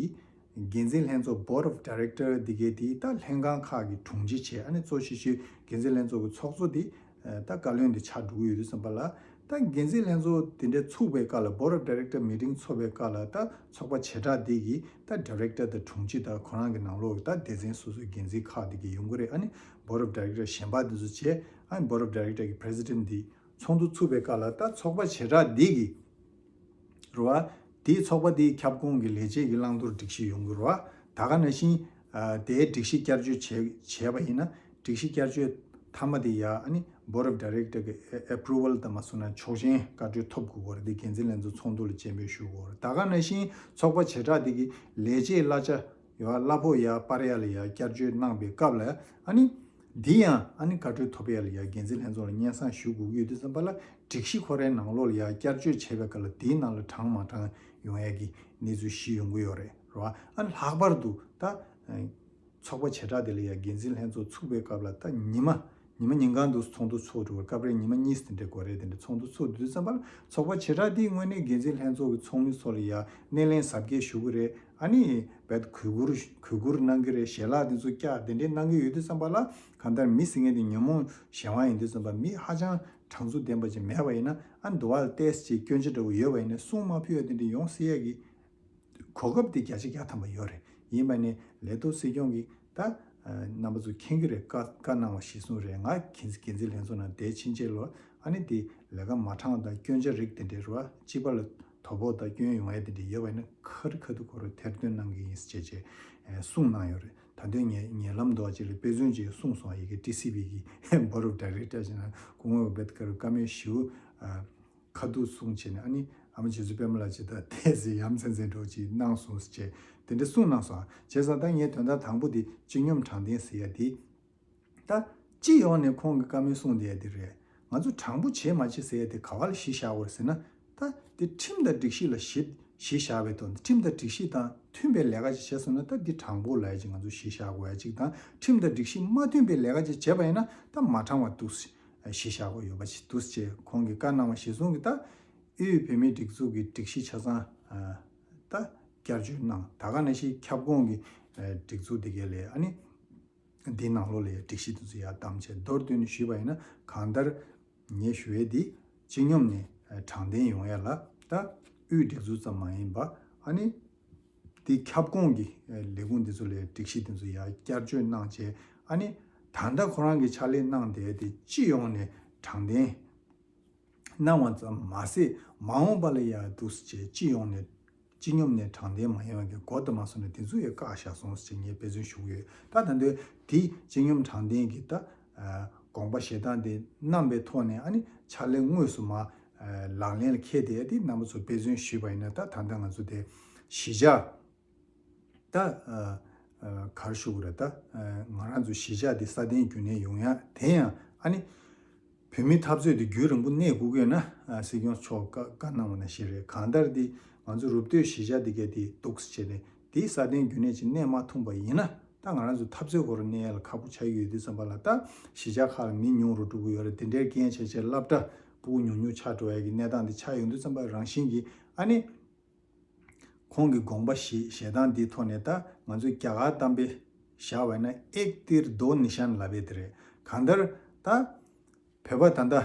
འགན་འཛིན་ལྷན་ཚོགས་Board of Director འདི་གའི་དེ་ད་ལྷན་ཁང་ཁག་གི་དྲུང་ཆེ་བྱས། ཨ་ནི་གཙོ་ཆེ་ཤོས་འགན་འཛིན་ལྷན་ཚོགས་ཀྱི་ཚོགས་གཙོ་དེ་ད་བཀའ་བློན་དེ་ཆགས་འགྲོ་གི་ཡོད་དུས་ཙམ་པ་ལ། ད་འགན་འཛིན་ལྷན་ཚོགས་དེ་འདྲ་ཚུགས་པའི་སྐབས་ལ། Board of Director meeting ཚོགས་པའི་སྐབས་ལ། ད་ཚོགས་པ་བྱེ་བྲག་འདི་གི་ད་Director དང་དྲུང་ཆེ་དང་ཁོ་རང་གི་ནང་ལོགས་ཀྱི་ད་སྡེ་ཚན་སོ་སོའི་འགན་འཛིན་ཁག་འདི་གི་ཡོང་གི་རེད། ཨ་ནི་Board of Director གཞན་པ་འདི་ཚོ་བྱས། ཨ་ནི་Board of Director གི་President འདི་ཚོགས་འདུ་ཚུགས་པའི་སྐབས་ལ། ད་ཚོགས་པ་བྱེ་བྲག་འདི་གི་རེད་བ། དེའི་ཚོགས་པ་དེའི་ཁྱབ་ཁོངས་ཀྱི་ལས་བྱེད་ཀྱི་བླང་དོར་སྒྲིག་གཞི་ཡོང་གི་རེད་བ། ད་ག་ནང་བཞིན་ཨ་དེའི་སྒྲིག་གཞི་བསྐྱར་བཅོས་བྱས་བྱས་པ་ཡིན་ན། སྒྲིག་གཞི་བསྐྱར་བཅོས་མཐའ་མ་དེ་ཡ་ཨ་ནི་Board of Director གི་ཨེ་approval དང་མ་སོང་ན་ཆོག་མཆན་བཀའ་འཁྲོལ་ཐོབ་དགོས་པ་རེད། དེ་འགན་འཛིན་ལྷན་ཚོགས་ཚོགས་འདུ་ལ་སྤྱན་འབུལ་ཞུ་དགོས་པ་རེད། ད་ག་ནང་བཞིན་ཚོགས་པ་བྱེ་བྲག་དེ་གི་ལས་བྱེད་གླ་ཆ་ཡ་གླ་ཕོགས་ཡ་སྤར་ཡ་ལ་ཡ་བསྐྱར་བཅོས་གནང་པའི་སྐབས་ལ། ཨ་ནི་འདི་ཡང་ཨ་ནི་བཀའ་འཁྲོལ་ཐོབ་ཡ་ལ་ཡ་འགན་འཛིན་ལྷན་ཚོགས་ལ་སྙན་སེང་ཞུ་དགོས་ཀྱི་ཡོད་དུས་ཙམ་པ་ལ། སྒྲིག་གཞི་ཁོ་རའི་ནང་ལོགས་ལ་ཡ་བསྐྱར་བཅོས་བྱས་པའི་སྐབས་ལ། དེའི་ནང་ལ་དྲང་མ་དྲང་ཡོང་ཡ་གི་གནས་ཚུལ་བཞི་ཡོང་གི་ཡོད་རེད། རེད་བ། ཨ་ནི་ལྷག་པར་དུ་ད་ཚོགས་པ་བྱེ་བྲག་དེ་ལ་ཡ་འགན་འཛིན་ལྷན་ཚོགས་ཚུགས་པའི་སྐབས་ལ། ད་ཉི་མ་ཉི་མ་ཉིན་གང་དུ་ཚོགས་འདུ་ཚོགས་འགྲོ་བར། སྐབས་རེ་ཉི་མ་གཉིས་དེ་འདྲ་འགོར་རེད། དེ་འདྲ་ཚོགས་འདུ་ཚོགས་དུས་ཙམ་པ་ལ། ཚོགས་པ་བྱེ་བྲག་དེའི་ངོས་ནས་འགན་འཛིན་ལྷན་ཚོགས་ཀྱི་ཚོགས་མི་ཚོ་ལ་ཡ་སྣེ་ལེན་གཟབ་རྒྱས་ཞུ་གི་རེད། ཨ་ནི་རྦད་གུས་བཀུར་གུས་བཀུར་གནང་གི་རེད། ཞལ་ལག་དེ་ཚོ་བཀྱག་དེ་འདྲས་གནང་གི་ཡོད་དུས་ཙམ་པ་ལ། གང་ལྟར་མི་ཟེར་མཁན་དེ་ཉོན་མོངས་གཞན་དབང་ཡིན་དུས་ཙམ་པ། མི་ཧ་ཅང་དྲང་ཚུགས་ལྡན་པ་ཅིག་མེད་པ་ཡིན་ན། ཨ་འདུག་བ་ལ་ཏོག་ཙམ་ཅིག་སྐྱོན་ཆ་འདྲ་བོ་ཡོད་པ་ཡིན་ན་གསུང་མ་ཕོད་ཡ་དེ་འདྲ་ཡོང་སྲིད་ཡ་གི་གོ་སྐབས་དེ་བརྒྱ་ཆ་བརྒྱ་ཐམ་པ་ཡོད་རེད། ཡིན་པ་ནས་ལས་ཐོག་སྲིད་སྐྱོང་གིས་ད་རྣམ་པ་ཚོ་མཁྱེན་གྱི་རེད། བཀའ་བཀའ་གནང་བ་གཞིར་བཟུང་རེད། ང་འགན་འཛིན་འགན་འཛིན་ལྷན་ཚོགས་ནང་བསྡད་ཕྱིན་ཆད་ལ། ཨ་ནི་དེ་ལས་ཀ་མ་དྲང་བ་དང་སྐྱོན་ཆ་རིགས་དེ་འདྲ་རེད་བ། སྤྱི་པ་ལ་དོ་ཕོག་དང་སྐྱོན་ཡོང་ཡ་དེ་འདྲ་ཡོད་པ་ཡིན་ན། ཁ་རི་ཁ་ཐུག་ཁོ་རང་ཐེར་འདོན་གནང་གི་ཡིན་ཟེར་བྱས་བྱས་གསུངས་གནང་ཡོད་རེད། ད་དུང་ངས་ཉེ་ལམ་དུ་བ་ཅིག་ལ་དཔེ་མཚོན་ཅིག་གསུངས་སོང་། ཡ་གི་ཊི་སི་བི་གི་Board of Director ཅིག་ནང་སྐུ་ངོ་རྦད་དཀར་བཀའ་མོལ་ཞུ། ཁ་ཐུག་གསུངས་བྱས་ནས། ཨ་ནི་ཨ་མ་རྗེ་བཙུན་པད་མ་ལགས་ཀྱིས་ད་ཏོག་ཙམ་ཡ་མཚན་མཚན་འདྲ་བོ་ཅིག་གནང་སོང་ཟེར་བྱས་དེ་འདྲ་གསུངས་གནང་སོང་། བྱས་ཙང་ད་ངས་དོན་དག་དང་པོ་དེ་སྤྱི་སྙོམས་དྲང་བདེན་ཟེར་ཡ་དེ། ད་སྤྱི་ཡོངས་ནས་ཁོང་གིས་བཀའ་མོལ་གསུངས་བསྡད་ཡ་དེ་རེད། ང་ཚོ་དྲང་པོ་བྱེད་མ་བྱེད་ཟེར་ཡ་དེ་ག་བ་ལ་གཞི་བཞག་དགོས་རེད་ཟེར་ན། ད་དེ་ཁྲིམས་དང་སྒྲིག་གཞི་ལ་གཞི་གཞི་བཞག་པའི་ཐོག་ནས། ཁྲིམས་དང་སྒྲིག་གཞི་དང་མཐུན་པའི་ལས་ཀ་ཅིག་བྱས་སོང་ན། ད་འདི་དྲང་པོ་ལབ་ཡ་ཅིག་ང་ཚོ་གཞི་བཞག་དགོས་ཡ་ཅིག་དང་། ཁྲིམས་དང་སྒྲིག་གཞི་མ་མཐུན་པའི་ལས་ཀ་ཅིག་བྱས་པ་ཡིན་ན་ད་མ་དྲང་བ་འདུག་གཞི་བཞག་དགོས་ཡོད་པ་ཅིག་འདུག་ཅེས་ཁོང་གིས་བཀའ་གནང་བ་གཞིར་བཟུང་གིས། ད་དབུས་བོད་མིའི་སྒྲིག་འཛུགས་ཀྱི་སྒྲིག་གཞི་ཆ་ཚང་ད་བསྐྱར་བཅོས་གནང་། ད་ག་ནང་བཞིན་ཁྱབ་ཁོངས་ཀྱི་སྒྲིག་འཛུགས་དེ་གའི་ལས། ཨ་ནི་འདིའི་ནང་ལོགས་ལ་ཡ་སྒྲིག་གཞི་དེ་ཚོ་ཡར་བདམས་བྱས། མདོར་བསྡུས་ནས་ཞུས་པ་ཡིན་ན། གང་ལྟར་ངས་ཞུ་ཡས་འདི་སྤྱི་སྙོམས་ནས་དྲང་བདེན་ཡོང་ཡ་ལ། ད་དབུས་སྒྲིག་འཛུགས་ཙམ་མ་ཡིན་པ། ཨ་ནི་ དེ་ཁྱབ་ཁོངས་ཀྱི་ལས་ཁུངས་དེ་ཚོ་ལ་སྒྲིག་གཞི་དེ་ཚོ་ཡར་བསྐྱར་བཅོས་གནང་བྱས། ཨ་ནི་ད་ལྟ་ཁོ་རང་གི་ཕྱག་ལས་གནང་བསྡད་དེ་སྤྱི་ཡོངས་ནས་དྲང་བདེན་གནང་བ་ཙམ་མ་ཟད། མ་འོངས་པ་ལ་ཡང་འདུག་སེ་བྱས་སྤྱི་ཡོངས་ནས་སྤྱི་སྙོམས་ནས་དྲང་བདེན་མ་ཡོང་བའི་གི་སྒོ་དེ་མ་སོང་ནས་དེ་ཚོ་ཡང་བཀག་བཞག་སོང་ཟེར་ངས་དཔེ་མཚོན་ཞུ་གི་ཡོད། ད་ད་འདོད་དེ་སྤྱི་སྙོམས་དྲང་བདེན་གྱི་ད་དགོངས་པ་བཞེས་སྟངས་དེ་གནང་པའི་ཐོག་ནས། ཨ་ནི་ཕྱག་ལས་དངོས་སུ་མ་ལག་ལེན་ལ་འཁེལ་བསྡད་དེ་རྣམ་པ་ཚོ་དཔེ་མཚོན་ཞུས་པ་ཡིན་ན། ད་ད་ལྟ་ང་ཚོ་དེ་གཞིས་ཆགས། ད་ཨ་ཨ་ག་རེ་ཞུ་དགོས་རེད། ད་ཨ་ང་རང་ཚོ་གཞིས་ཆགས་འདི་སྲ་བརྟན་རྒྱུན་གནས་ཡོང་ཡ་དེ་ཡང་ཨ་ནི་བོད་མིའི་འཐབ་རྩོད་འདི་རྒྱུན་རིང་པོ་གནས་དགོས་ཀྱི་ཡོད་ན། ཨ་སྲིད་སྐྱོང་མཆོག་བཀའ་བཀའ་གནང་བ་ནང་བཞིན་རེད། གང་ལྟར་འདི་ང་ཚོ་རུབ་སྟོད་གཞིས་ཆགས་འདི་གས་འདི་འདུག་སེ་བྱས་ནས་འདི་སྲ་བརྟན་རྒྱུན་གནས་ཅིག་གནས་མ་ཐུབ་པ་ཡིན་ན། ད་ང་རང་ཚོ་འཐབ་རྩོད་སྐོར་གནས་ཡ་ལ་ཁག་པོ་ཆགས་ཀྱི་ཡོད་དུས་ཙམ་པ་ལ། ད་གཞིས་ཆགས་ཁག་ལ་མི་ཉུང་རུ་འགྲོ་གི་ཡོད་རེད། དེ་འདྲའི་རྐྱེན་བྱས་བྱས་སློབ་གྲྭ་སྤུ་གུ་ཉུང་ཉུང་ཆགས་འགྲོ་ཡ་གི་གནས་སྟངས་འདི་ཆགས་ཡོང་དུས་ཙམ་པ་རང་བཞིན་གྱིས། ཨ་ནི་ཁོང་གི་དགོངས་པ་བཞེས་བཞེས་སྟངས་འདིའི་ཐོག་ནས། ད་ང་ཚོས་རྒྱ་གར་གཏམ་དཔེ་བཞག་པ་ཡིན་ན། ཨེག་ཏིར་དོ་ནི་ཤན་ལབ་པའི་དེ་རེད། གང་ལྟར་ད་བོད་པ་ད་ལྟ་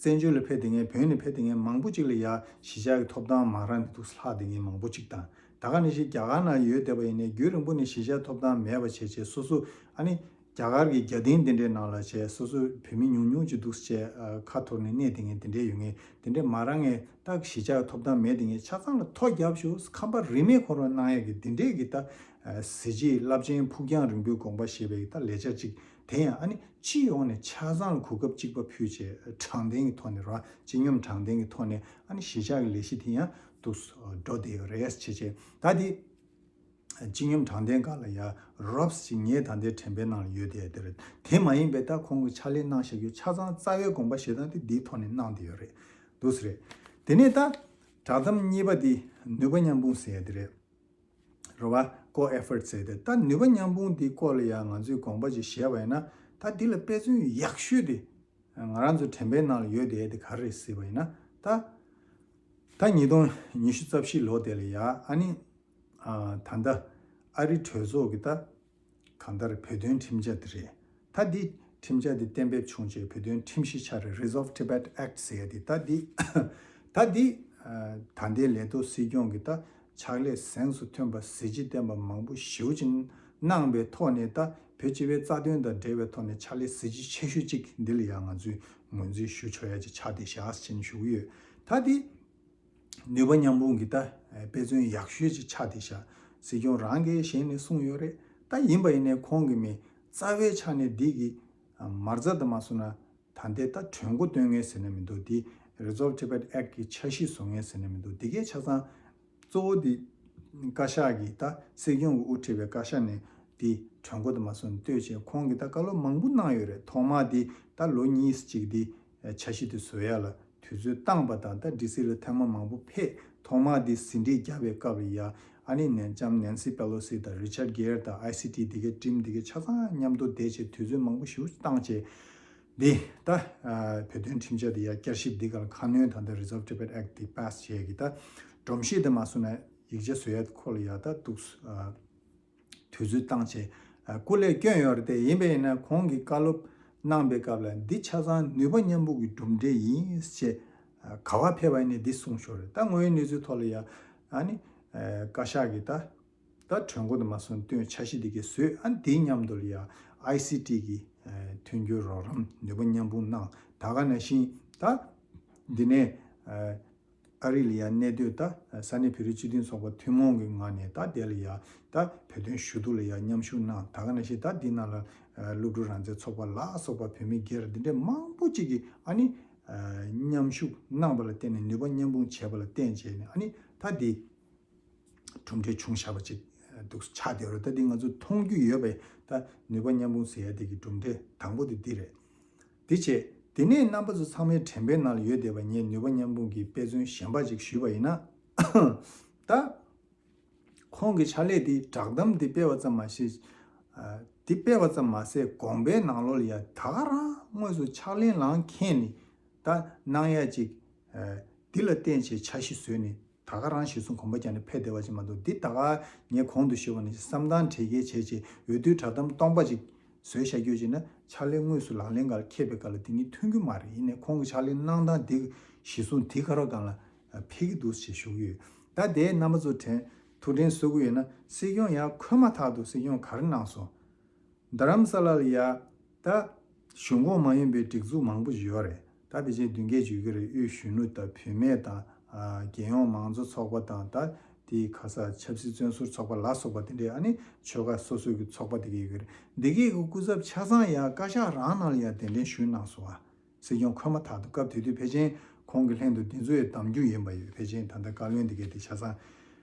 བཙན་བྱོལ་ལ་ཕེབས་བསྡད་མཁན། བོད་ནས་ཕེབས་བསྡད་མཁན་མང་པོ་ཅིག་ལ་ཡ་གཞིས་ཆགས་ཀྱི་ཐོབ་ཐང་མ་རག་ནས་འདུག་སེ་ལྷག་བསྡད་མཁན་མང་པོ་ཅིག་དང་། ད་ག་ནང་བཞིན་རྒྱ་གར་ནང་ཡོད་བསྡད་པ་ཡིན་ནའི་རྒྱུན་རིང་པོ་ནས་གཞིས་ཆགས་ཐོབ་ཐང་མེད་པ་བྱས་བྱས། སོ་སོ་ཨ་ནི་རྒྱ་གར་གྱི་རྒྱ་སྡིངས་དེ་འདྲའི་ནང་ལ་བྱས། སོ་སོ་བོད་མི་ཉུང་ཉུང་ཅིག་འདུག་སེ་བྱས་ཨ་ཁ་འཐོར་ནས་གནས་བསྡད་མཁན་དེ་འདྲའི་ཡོད་མཁན། དེ་འདྲའི་མ་རག་མཁན། ད་གཞིས་ཆགས་ཐོབ་ཐང་མེད་དེ་ངས་ཆ་ཚང་ལ་ཐོ་བརྒྱབ་ཤོག་ཁང་པ་རིན་མེད་ཁོ་རང་གནང་ཡས་ཀྱི་དེ་འདྲས་ཀྱི་ད་གཟི་བརྗིད་རླབས་ཆེན་ཕུགས་རྒྱང་རིང་པོའི་དགོངས་པ་བཞེས་པའི་ད་ལས་འཆར་ཅིག། དེ་ཡང་ཨ་ནི་སྤྱི་ཡོངས་ནས་ཆ་ཚང་ལ་གོ་སྐབས་གཅིག་པ་ཕུལ་བྱས། དྲང་བདེན་གྱི་ཐོག་ནས་ར། སྤྱི་སྙོམས་དྲང་བདེན་གྱི་ཐོག་ནས་ཨ་ནི་གཞིས་ཆགས་ཀྱི་ལས་གཞི་དེ་ཡང་འདུག་སེ་འགྲོ་བསྡད་ཡོད་རེད་ཅེས་བྱས། ད་དེ་སྤྱི་སྙོམས་དྲང་བདེན་སྒང་ལ་ཡ་རོབ་ཅིག་ངས་ད་ལྟའི་དྲན་པའི་ནང་ལ་ཡོད་དེ་དེ་རེད། དེ་མ་ཡིན་པའི་ད་ཁོང་གི་ཕྱག་ལས་གནང་བཞག་རྒྱུ་ཆ་ཚང་རྩ་བའི་དགོངས་པ་བཞེས་སྟངས་དེ་འདིའི་ཐོག་ནས་གནང་བསྡད་ཡོད་རེད། འདུག་སེ་རེད། དེ་ནས་ད་བསྒྲགས་གཏམ་གཉིས་པ་འདི་ནུས་པ་མཉམ་སྤུངས་ཟེར་ཡ་དེ་རེད། རེད་བ། ཀོ་ཨེ་ཕོར་ཊི་ཟེར་ཏེ། ད་ནུས་པ་མཉམ་སྤུངས་འདི་སྐོར་ལ་ཡང་ང་ཚོས་དགོངས་པ་ཅིག་བཞེས་པ་ཡིན་ན། ད་འདི་ལ་དཔེ་མཚོན་ཡག་ཤོས་དེ་ང་རང་ཚོ་དྲན་པའི་ནང་ལ་ཡོད་དེ་དེ་ག་རེ་རེད་ཟེར་བ་ཡིན་ན། ད་ད་ཉིས་སྟོང་ཉི་ཤུ་རྩ་བཞི་ལོ་དེ་ལ་ཡ་ཨ་ནི་ཨ་ད་ལྟ་ཨ་རི་གྲོས་ཚོགས་ཀྱི་ད་གང་ལྟར་བོད་དོན་ཁྲིམས་འཆར་དེ་རེད། ད་འདི་ཁྲིམས་འཆར་འདི་གཏན་འབེབས་བྱུང་རྗེས་བོད་དོན་ཁྲིམས་གཞི་ཆགས་རེད། Resolve Tibet Act ཟེར་ཡ་འདི། ད་འདི་ད་འདི་ཨ་ད་འདི་ལས་ཐོག་སྲིད་སྐྱོང་གི་ད་ཕྱག་ལས་གཟེངས་སུ་ཐོན་པ། གཟི་བརྗིད་ལྡན་པ་མང་པོ་ཞེ་པོ་ཅིག་གནང་བའི་ཐོག་ནས། ད་བོད་སྤྱི་པའི་རྩ་དོན་དང་འབྲེལ་བའི་ཐོག་ནས་ཕྱག་ལས་གཟི་བརྗིད་ཆེ་ཤོས་ཅིག་འདི་ལ་ཡང་ང་ཚོས་ངོས་འཛིན་ཞུ་ཆོག་ཡ་ཅིག་ཆགས་བསྡད་བཞག་ཟེར་ནས་ཞུ་གི་ཡོད། ད་འདི་ནུས་པ་མཉམ་སྤུངས་ཀྱི་ད་དཔེ་མཚོན་ཡག་ཤོས་ཅིག་ཆགས་བསྡད་བཞག། སྲིད་སྐྱོང་རང་གིས་ཞལ་ནས་གསུངས་ཡོད་རེད། ད་ཡིན་པ་ཡིན་ནའི་ཁོང་གིས་མི་རྩ་བའི་ཆ་ནས་འདི་གི་མ་རྩ་དུ་མ་སོང་ན། ད་ལྟའི་ད་གྲོས་འགོ་སྟོན་མཁན་ཟེར་ན་མི་འདུག། འདི་Resolve Tibet Act གི་འཆར་གཞི་བཟོ་མཁན་ཟེར་ན་མི་འདུག། འདི་གའི་ཆ་ཚང་གཙོ་བོ་འདི་བཀའ་ཤག་གི་ད་སྲིད་སྐྱོང་གིས་དབུ་ཁྲིད་པའི་བཀའ་ཤག་ནས་འདི་གྲོས་འགོ་དུ་མ་སོང་བཏོན་བྱས། ཁོང་གིས་ད་བཀའ་སློབ་མང་པོ་གནང་ཡོད་རེད། ཐོག་མ་འདི་ད་ལོ་གཉིས་ཅིག་འདི་འཆར་གཞི་དེ་བཟོ་ཡ་ལ་དུས་ཚོད་བཏང་པ་དང་། ད་ཌི་སི་ལ་ཐེངས་མ་མང་པོ་ཕེབས། ཐོག་མ་འདི་ཟིན་བྲིས་བརྒྱབ་པའི་སྐབས་ལ་ཡ་ཨ་ནི་ནན་ལྕམ་Nancy Pelosi དང་Richard Gere དང་ཨའི་སི་ཊི་འདི་གའི་ཊིམ་འདི་གའི་ཆ་ཚང་མཉམ་དུ་བསྡད་བྱས་དུས་ཚོད་མང་པོ་ཞེ་པོ་བཏང་བྱས། འདི་ད་ཨ་བོད་དོན་ཁྲིམས་འཆར་འདི་ཡ་བསྐྱར་ཞིབ་འདི་ག་ལ་ཁ་སྣོན་ད་ལྟ་Resolve Tibet Act འདི་པཱ་སི་བྱས་ཀྱི་ད་སྒྲོམ་གཞི་དེ་མ་སོང་ན་ཡིག་ཆ་བཟོ་ཡ་ཁོ་ལ་ཡ་ད་འདུག་ཨ་དུས་ཚོད་བཏང་བྱས་ཨ་སྐུ་ལས་བསྐྱོན་ཡོད་རེད་དེ། ཡིན་པས་ན་ཁོང་གིས་བཀའ་སློབ་གནང་པའི་སྐབས་ལ་འདི་ཆ་ཚང་ནུས་པ་མཉམ་སྤུངས་ཀྱི་གྲུབ་འབྲས་ཡིན་ཞེས་ཨ་ག་པར་ཕེབས་པ་ཡིན་ནའི་འདི་གསུངས་ཤོར་རེད། ད་དངོས་ཡོད་གནས་ཚུལ་ཐོག་ལ་ཡ་ཨ་ནི་ཨ་བཀའ་ཤག་གིས་ད། ད་གྲོས་འགོ་དུ་མ་སོང་བཏོན། འཆར་གཞི་འདི་གའི་བཟོས། ཨ་འདིའི་མཉམ་དུ་ལ་ཡ་ཨའི་སི་ཊི་གི་ཨ་མཐུན་འགྱུར་རོགས་རམ་ནུས་པ་མཉམ་སྤུངས་གནང་། ད་ག་ནང་བཞིན་ད་འདི་ནས་ཨ་ཨ་རི་ལ་ཡ་གནས་སྡོད་ད་ས་གནས་བོད་རིགས་སྤྱི་མཐུན་ཚོགས་པ་ཐུན་མོང་གི་ངང་ནས་ད་དེ་ལ་ཡ་ད་བོད་དོན་ཞུ་གཏུག་ལ་ཡ་མཉམ་ཞུགས་གནང་། ད་ག་ནང་བཞིན་ད་འདི་ནང་ལ་ཨ་སློབ་ཕྲུག་རང་བཙན་ཚོགས་པ་ལ་སོགས་པ་བོད་མི་སྒེར་འདི་འདྲའི་མང་པོ་ཅིག་གིས་ཨ་ནི་ཨ་མཉམ་ཞུགས་གནང་པ་ལ་བརྟེན་ནས། ནུས་པ་མཉམ་སྤུངས་བྱས་པ་ལ་བརྟེན་བྱས་ནས་ཨ་ནི་ད་འདི། གྲུབ་འབྲས་བྱུང་བཞག་པ་ཅིག་འདུག་ཆགས་བསྡད་ཡོད་རེད། ད་འདི་ང་ཚོས་མཐོང་རྒྱུ་ཡོད་པས། ད་ནུས་པ་མཉམ་སྤུངས་ཟེར་ཡ་དེ་གི་གྲུབ་འབྲས་དང་པོ་དེ་འདི་རེད། དེ་བྱས་དེ་ནས་རྣམ་པ་ཚོ་ཚང་མའི་དྲན་པའི་ནང་ལ་ཡོད་བསྡད་པ། ངས་ནུས་པ་མཉམ་སྤུངས་ཀྱི་དཔེ་མཚོན་གཞན་པ་ཅིག་ཞུས་པ་ཡིན་ན། ད་ཁོང་གི་ཕྱག་ལས་དེ་བསྒྲགས་གཏམ་དེ་སྤེལ་བ་ཙམ་མ་ཟད། ཨ་དེ་སྤེལ་བ་ཙམ་མ་ཟད་དགོངས་པའི་ནང་ལོགས་ལ་ཡ་ད་ག་རང་དངོས་སུ་ཕྱག་ལེན་ལ་འཁྱེར་ནས་ད་གནང་ཡ་ཅིག་ཨ་འདི་ལ་བརྟེན་བྱས་འཆར་གཞི་བཟོས་ནས། ད་ག་རང་གཞི་བཟུང་གོམ་པ་རྒྱག་ནས་ཕེབས་བསྡད་པ་ཅིག་མ་གཏོགས། འདི་ད་ག་ངས་གོང་དུ་ཞུས་པ་ནང་བཞིན་བསམ་སྟངས་གྲོས་འགལ་བྱས་བྱས་འོས་བསྡུའི་བསྒྲགས་གཏམ་སྟོང་པ་ཅིག་བཟོས་བཞག་རྒྱུ་ཅིག་ན། ཕྱག་ལས་དངོས་སུ་ལག་ལེན་སྒང་ལ་འཁེལ་བའི་སྐབས་ལ་དེ་གཉིས་མཐུན་རྒྱུ་མ་རེད། ཡིན་ནའི་ཁོང་གི་ཕྱག་ལས་གནང་སྟངས་འདི་གཞི་བཟུང་འདི་ག་རང་སྒང་ལ་ཕེབས་ཀྱི་འདུག་ཅེས་ཞུ་གི་ཡོད། ད་དེ་རྣམ་པ་ཚོ་དྲན་ ཐུགས་དྲན་གསོ་གི་ཡོད་ན། སྲིད་སྐྱོང་ཡར་འཁོད་མ་ཐག་ཏུ་སྲིད་སྐྱོང་ག་རེ་གནང་སོང་། རྡ་རམ་ས་ལ་ལ་ཡ་ད་གཞུང་ཁོངས་མ་ཡིན་པའི་སྒྲིག་འཛུགས་མང་པོ་ཞིག་ཡོད་རེད། ད་ཕལ་ཆེར་བདུན་བརྒྱད་ཅིག་ཡོད་ཀྱི་རེད། དབུས་གཞོན་ནུ་དང་བུད་མེད་དང་། ཨ། རྒྱལ་ཡོངས་མང་གཙོ་ཚོགས་པ་དང་། ད་དེའི་ཁ་ས་ཆབ་སྲིད་བཙོན་ཟུར་ཚོགས་པ་ལ་སོགས་པ་དེ་འདྲའི། ཨ་ནི་ཆོལ་ཁ་སོ་སོའི་གི་ཚོགས་པ་དེ་ག་ཡོད་ཀྱི་རེད། འདི་གའི་གི་སྐུ་ཚབ་ཆ་ཚང་ཡ་བཀའ་ཤག་རང་ནང་ལ་ཡ་གདན་འདྲེན་ཞུས་གནང་སོང་ཨ། སྲིད་སྐྱོང་འཁོད་མ་ཐག་ཏུ། སྐབས་དེ་དུས་ཕལ་ཆེར་ཁོང་གི་ལྷན་དུ་འདི་ཚོ་ཡི་གདམ་རྒྱུ་ཡིན་པ་ཡོད། ཕལ་ཆེར་ད་ལྟ་བཀའ་བློན་འདི་གས་དེ་ཆ་ཚང་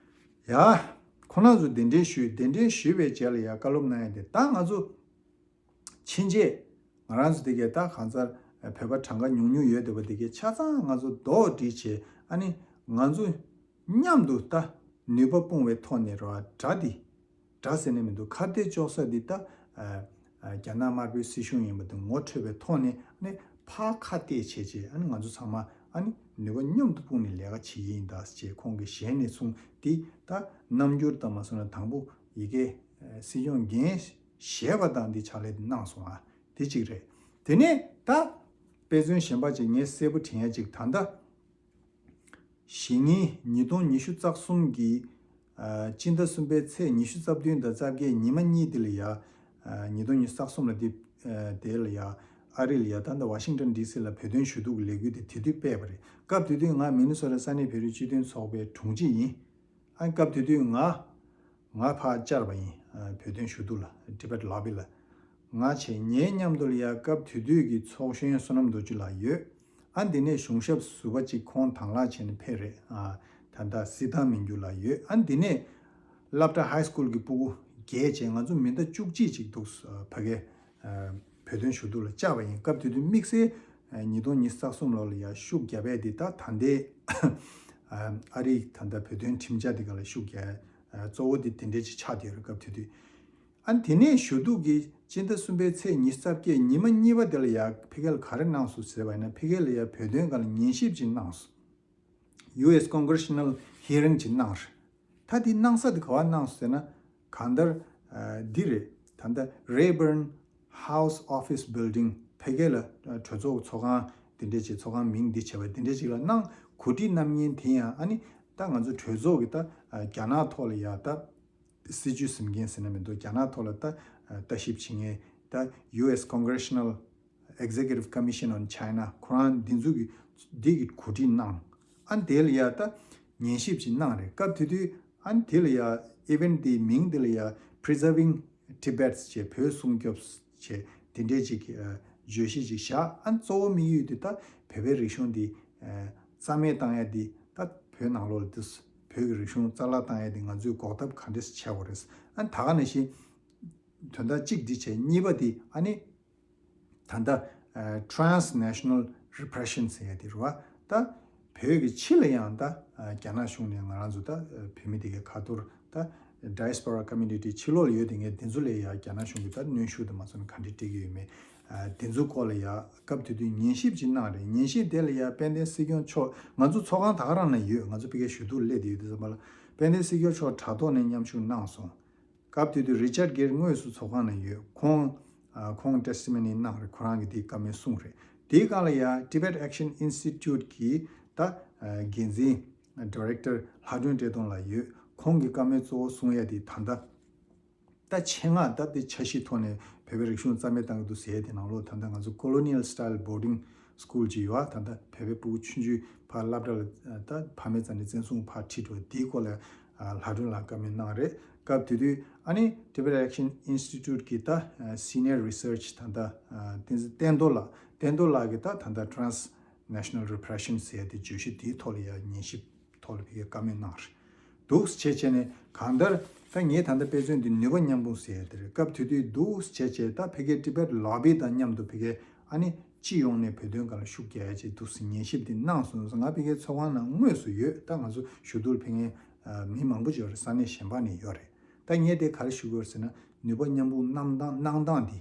ཡ། ཁོ་རང་ཚོ་གདན་འདྲེན་ཞུས། གདན་འདྲེན་ཞུས་པའི་རྗེས་ལ་ཡ་བཀའ་སློབ་གནང་ཡ་དེ། ད་ང་ཚོ་ཕྱིན་ཆད་ང་རང་ཚོ་དེ་གས་ད་གང་ཚར་བོད་པ་གྲངས་ཀ་ཉུང་ཉུང་ཡོད་བསྡད་པ་དེ་གས་ཆ་ཚང་ང་ཚོ་རྡོག་སྒྲིལ་བྱས། ཨ་ནི་ང་ཚོ་མཉམ་དུ་ད་ནུས་པ་སྤུངས་པའི་ཐོག་ནས་ར་དགྲ་འདི། དགྲ་ཟེར་ནས་མི་འདུག་ཁ་གཏད་གཅོག་ས་འདི་ད། ཨ། ཨ། རྒྱ་ནག་དམར་པོའི་སྲིད་གཞུང་ཡིན་པ་དེ་ངོ་འཕྲོད་པའི་ཐོག་ནས། ཨ་ནི་ཕར་ཁ་གཏད་བྱས་བྱས། ཨ་ནི་ང་ཚོ་ཚང་མ་ཨ་ནི་ནུས་པ་མཉམ་དུ་སྤུངས་ནས་ལས་ཀ་བྱེད་ཀྱི་ཡིན་ད་ཅེས་ཁོང་གི་ཞལ་ནས་གསུངས། དེ་ད་རྣམ་འགྱུར་དང་མ་སོང་ན། དང་པོ་ཡ་གི་སྲིད་སྐྱོང་འགན་བཞེས་པ་དང་འདི་ཕྱག་ལས་འདི་གནང་སོང་ཨ། དེ་གཅིག་རེད། དེ་ནས་ད་དཔེ་མཚོན་གཞན་པ་ཅིག་ངས་གསལ་པོ་དྲན་ཡ་ཅིག་ད་ལྟ་གཞེས་ནིང་ཉིས་སྟོང་ཉི་ཤུ་རྩ་གསུམ་གྱི། ཨ། སྤྱི་ཟླ་གསུམ་པའི་ཚེས་ཉི་ཤུ་རྩ་བདུན་དང་རྩ་བརྒྱད་ཉི་མ་གཉིས་དེ་ལ་ཡ། ཨ། ཉིས་སྟོང་ཉི་ཤུ་རྩ་གསུམ་ལ་དེ། ཨ། དེ་ལ་ཡ་ཨ་རི་ལ་ཡ། ད་ལྟ་ཝ་ཤིང་ཊོན་ཌི་སི་ལ་བོད་དོན་ཞུ་གཏུག་གི་ལས་འགུལ་དེ་དེ་དུས་སྤེལ་བ་རེད། སྐབས་དེ་དུས་ང་མི་ནི་སོ་ཊ་ས་གནས་བོད་རིགས་སྤྱི་མཐུན་ཚོགས་པའི་དྲུང་ཆེ་ཡིན། ཨ། སྐབས་དེ་དུས་ང་ང་ཕར་བཅར་བ་ཡིན། ཨ། བོད་དོན་ཞུ་གཏུག་ལ། ཊི་བེཊ་ལོ་བི་ལ། ང་བྱས། ངའི་མཉམ་དུ་ལ་ཡ་སྐབས་དེ་དུས་ཀྱི་ཚོགས་གཞོན་བསོད་ནམས་རྡོ་རྗེ་ལགས་ཡོད། ཨ། འདི་ནས་གཞུང་ཞབས་ཟུར་པ་གཅིག་ཁོང་དང་ལེན་བྱས་ནས་ཕེབས་རེད། ཨ། ད་ལྟ་སྲིད་ཐང་མི་འགྱུར་ལགས་ཡོད། ཨ། འདི་ནས་སློབ་གྲྭ་ཧའི་སི་ཀུལ་གྱི་ཕྲུ་གུ་བརྒྱད་བྱས། ང་ཚོ་མི་ཟླ་བཅུ་གཅིག་ཅིག་འདུག་ཕ་གིར། ཨ། བོད་དོན་ཞུ་གཏུག་ལ་བཅར་བ་ཡིན། སྐབས་དེ་དུས་དམིགས་བསལ། ཨ། ཉིས་སྟོང་ཉི་ཤུ་རྩ་གསུམ་ལོ་ལ་ཡ་ཤུགས་རྒྱབ་ཡས་དེ་ད་ད་ལྟའི། ཨ། ཨ་རིའི་ད་ལྟ་བོད་དོན་ཁྲིམས་འཆར་དེ་ག་ལ་ཤུགས་རྒྱག་ཡས། ཨ། གཙོ་བོ་དེ་དེ་འདྲས་ཅིག་ཆགས་བསྡད་ཡོད་རེད། སྐབས་དེ་དུས། ཨ། དེ་ནས་ཞུ་གཏུག་གི་སྤྱི་ཟླ་གསུམ་པའི་ཚེས་ཉི་ཤུ་རྩ་བརྒྱད་ཉི་མ་གཉིས་པ་དེ་ལ་ཡ་ཕ་གི་ལ་ག་རེ་གནང་སོང་ཟེར་བ་ཡིན་ན། ཕ་གི་ལ་ཡ་བོད་དོན་སྒང་ལ་ཉན་ཞིབ་ཅིག་གནང་སོང་། ཡུ་ཨེས་ཀོང་གྷི་རེ་ཤི་ནལ་ཧི་ཡ་རིང་ཅིག་གནང་རེད། ད་དེ་གནང་ས་དེ་ག་པར་གནང་སོང་ཟེར་ན། གང་ལྟར། ཨ། འདི་རེད། ད་ལྟ་Rayburn House Office Building ཕ་གི་ལ། ཨ། གྲོས་ཚོགས་ཚོགས་ཁང་དེ་འདྲས་ཅིག་ཚོགས་ཁང་མིང་འདི་བྱས་པ་དེ་འདྲས་ཅིག་ལ་གནང་། གོ་སྒྲིག་གནང་མཁན་དེ་ཡང་། ཨ་ནི་ད་ང་ཚོ་གྲོས་ཚོགས་ཀྱི་ད། ཨ། རྒྱ་ནག་ཐོག་ལ་ཡ་ད་སྲིད་བྱུས་འཛིན་མཁན་ཟེར་ན་མི་འདུག་རྒྱ་ནག་ཐོག་ལ་ད། ཨ། ལྟ་ཞིབ་བྱེད་མཁན་ད་ཡུ་ཨེས་ཀོང་གྷི་རེ་ཤི་ནལ་Executive Commission on China ཁོ་རང་འདི་ཚོ་གི། འདི་གི་གོ་སྒྲིག་གནང་། ཨ། དེ་ལ་ཡ་ད་ཉན་ཞིབ་ཅིག་གནང་རེད། སྐབས་དེ་དུས། ཨ། དེ་ལ་ཡ་ཨི་ཝེན་ཊི་དེའི་མིང་དེ་ལ་ཡ་Preserving Tibet ཅེས། བོད་སྲུང་སྐྱོབ་ཅེས་དེ་འདྲས་ཅིག་ཨ། བརྗོད་གཞི་ཅིག་བཞག་ཨ། གཙོ་བོ་དམིགས་ཡུལ་དེ་ད་བོད་པའི་རིག་གཞུང་འདི། ཨ། རྩ་མེད་བཏང་ཡ་འདི། ད་བོད་ནང་ལོགས་ལ་འདི་བོད་ཀྱི་རིག་གཞུང་རྩ་བརླག་བཏང་ཡ་འདི་ང་ཚོས་འགོག་ཐབས་ག་འདྲས་བྱེད་དགོས་རེད། ཨ། ད་ག་ནང་བཞིན་དོན་དག་གཅིག་འདི་བྱས། གཉིས་པ་འདི་ཨ་ནི། ད་ལྟ། ཨ། Transnational Repression ཟེར་ཡ་དེ་རེད་བ། ད་བོད་ཀྱི་ཕྱི་ལ་ཡང་ད། ཨ། རྒྱ་ནག་གཞུང་ནས་ང་རང་ཚོ་ད། ཨ། བོད་མི་དེ་གའི་ཁ་ཐོར་ད། Diaspora Community ཕྱི་ལོགས་ལ་ཡོད་དེ་ངས་དེ་ཚོ་ལ་ཡ་རྒྱ་ནག་གཞུང་གིས་ད་གནོན་ཤུགས་དང་མ་སོང་ན་ག་འདྲས་སྤྲད་ཀྱི་ཡོད་མེད། ཨ། དེ་ཚོའི་སྐོར་ལ་ཡ་སྐབས་དེ་དུས་ཉན་ཞིབ་ཅིག་གནང་རེད། ཉན་ཞིབ་དེ་ལ་ཡ་དཔལ་ལྡན་སྲིད་སྐྱོང་མཆོག་ང་ཚོ་ཚོགས་ཁང་ད་ག་རང་ན་ཡོད། ང་ཚོ་ཕ་གིར་ཞུ་གཏུག་སླེབས་བསྡད་ཡོད་དུས་ཙམ་པ་ལ། དཔལ་ལྡན་སྲིད་སྐྱོང་མཆོག་དྲ་ཐོག་ནས་མཉམ་ཞུགས་གནང་སོང་། སྐབས་དེ་དུས་Richard Gere དངོས་སུ་ཚོགས་ཁང་ནང་ཡོད། ཁོང་། ཨ། ཁོང་testimony གནང་རེད། ཁོ་རང་གིས་དེའི་བཀའ་མོལ་གསུངས་རེད། དེའི་སྒང་ལ་ཡ་Tibet Action Institute གི་ད། ཨ། འགན་འཛིན་Director ལྷ་སྒྲོན་བཀྲས་མཐོང་ལགས་ཡོད། ཁོང་གིས་བཀའ་མོལ་གཙོ་བོ་གསུང་ཡ་དེ་ད་ལྟ་ད་ཆེད་མངགས་ད་དེ་འཆར་གཞིའི་ཐོག་ནས་བོད་པའི་རིག་གཞུང་རྩ་མེད་བཏང་གི་འདུག་ཟེར་ཡ་དེ་ནང་ལོགས། ད་ལྟ་ང་ཚོ་Colonial Style Boarding School ཅིག་ཡོད་ཨ། ད་ལྟ་བོད་པའི་ཕྲུ་གུ་ཆུང་ཆུང་ཕར་སློབ་གྲྭ་ལ། ད་ཕ་མའི་རྩ་ནས་བཙན་བཟུང་ཕར་ཁྲིད་འགྲོ། དེའི་སྐོར་ལ། ཨ། ལྷ་སྒྲོན་ལགས་བཀའ་མོལ་གནང་རེད། སྐབས་དེ་དུས་ཨ་ནི་Tibet Action Institute གི་ད། ཨ། Senior Research ད་ལྟ། ཨ། བསྟན་འཛིན་བསྟན་རྡོར་ལགས། བསྟན་རྡོར་ལགས་ཀྱིས་ད་ད་ལྟ་Transnational Repression ཟེར་ཡ་དེ་བརྗོད་གཞི་དེའི་ཐོག་ལ་ཡ་ཉན་ཞིབ་ཐོག་ལ་ཕ་གིར་བཀའ་མོལ་གནང་རེད། འདུག་སེ་བྱས་བྱས་ནས་གང་ལྟར་ད་ངས་ད་ལྟ་དཔེ་མཚོན་འདི་ནུས་པ་མཉམ་སྤུངས་ཟེར་ཡ་དེ་རེད། སྐབས་དེ་དུས་འདུག་སེ་བྱས་བྱས་ད་ཕ་གིའི་Tibet Lobby དང་མཉམ་དུ་ཕ་གིར་ཨ་ནི་སྤྱི་ཡོངས་ནས་བོད་དོན་སྒང་ལ་ཤུགས་རྒྱག་ཡ་ཅིག་འདུག་སེ་ཉན་ཞིབ་འདི་གནང་སོང་། ང་ཕ་གིའི་ཚོགས་ཁང་ནང་དངོས་སུ་ཡོད། ད་ང་ཚོ་ཞུ་གཏུག་ལ་ཕེབས་མཁན་མི་མང་པོ་ཅིག་ཡོད་རེད། ས་གནས་གཞན་པ་ནས་ཡོད་རེད། ད་ངས་དེ་ག་རེ་ཞུ་དགོས་རེད་ཟེར་ན། ནུས་པ་མཉམ་སྤུངས་གནང་སྟངས་གནང་སྟངས་འདི།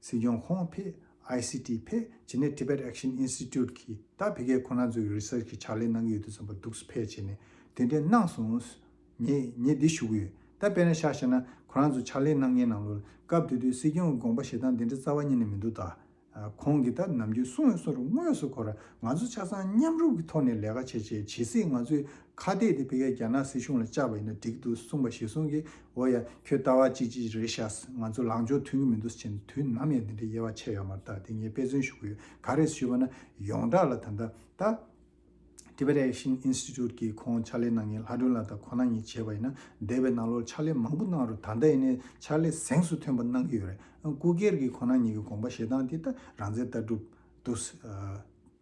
སྲིད་སྐྱོང་ཁོང་ཕེབས། ཨའི་སི་ཊི་ཕེབས། བྱས་ནས་Tibet Action Institute གིས་ད་ཕ་གིར་ཁོ་རང་ཚོའི་research གི་ཕྱག་ལས་གནང་གི་ཡོད་དུས་ཙམ་པ་འདུག་སེ་ཕེབས་བྱས་ནས་དེ་འདྲས་གནང་སོང་། ངས་ངས་འདི་ཞུ་གི་ཡོད། ད་དཔེར་ན་ཆ་བཞག་ན་ཁོ་རང་ཚོ་ཕྱག་ལས་གནང་མཁན་ནང་ལོགས་སྐབས་དེ་དུས་སྲིད་སྐྱོང་གི་དགོངས་པ་བཞེས་སྟངས་འདི་འདྲ་རྩ་བ་ཉིད་ནས་མི་འདུག་ད། ཨ་ཁོང་གིས་ད་ནམ་རྒྱུན་གསུངས་ཡོད་བཟོ་འདྲ་དངོས་སུ་ཁོ་རང་ང་ཚོ་ཆ་ཚང་མཉམ་རུབ་ཀྱི་ཐོག་ནས་ལས་ཀ་བྱེད་བྱེད་ཇི་སྲིད་ང་ཚོས་ཁ་གཏད་དེ་ཕ་གིའི་རྒྱ་ནག་སྲིད་གཞུང་ལ་བཅག་པ་ཡིན་ན་འགྲིག་འདུག་གསུངས་པ་གཞིར་བཟུང་གིས། འོ་ཡ། ཁྱོད་ལྟ་བ་གཅིག་གཅིག་རེད་ཤག་ང་ཚོ་ལངས་ཕྱོགས་མཐུན་གྱི་མི་འདུག་ཟེར་ནས་དུས་ནམ་ཡང་འདི་འདྲའི་དབྱེ་བ་ཕྱེ་ཡོད་མ་རེད། ད་དེ་ངས་དཔེ་མཚོན་ཞུ་གི་ཡོད། ག་རེ་ཞུས་པ་ན་ཡོངས་གྲགས་ལ་ད་ལྟ་ད། Tibet Action Institute གི་ཁོང་ཕྱག་ལས་གནང་མཁན་ལྷ་སྒྲོན་ལགས་དང་ཁོང་རྣམ་གཉིས་བྱས་པ་ཡིན་ན་འདས་པའི་ནང་ལོགས་ཕྱག་ལས་མང་པོ་གནང་རུང་ད་ལྟ་ཡིན་ནའི་ཕྱག་ལས་གཟེངས་སུ་ཐོན་པ་གནང་གི་ཡོད་རེད། སྐུ་སྒེར་གྱི་ཁོང་རྣམ་གཉིས་ཀྱི་དགོངས་པ་བཞེས་སྟངས་དེ་ད་རང་བཙན་ལྟ་གྲུབ་འདུག་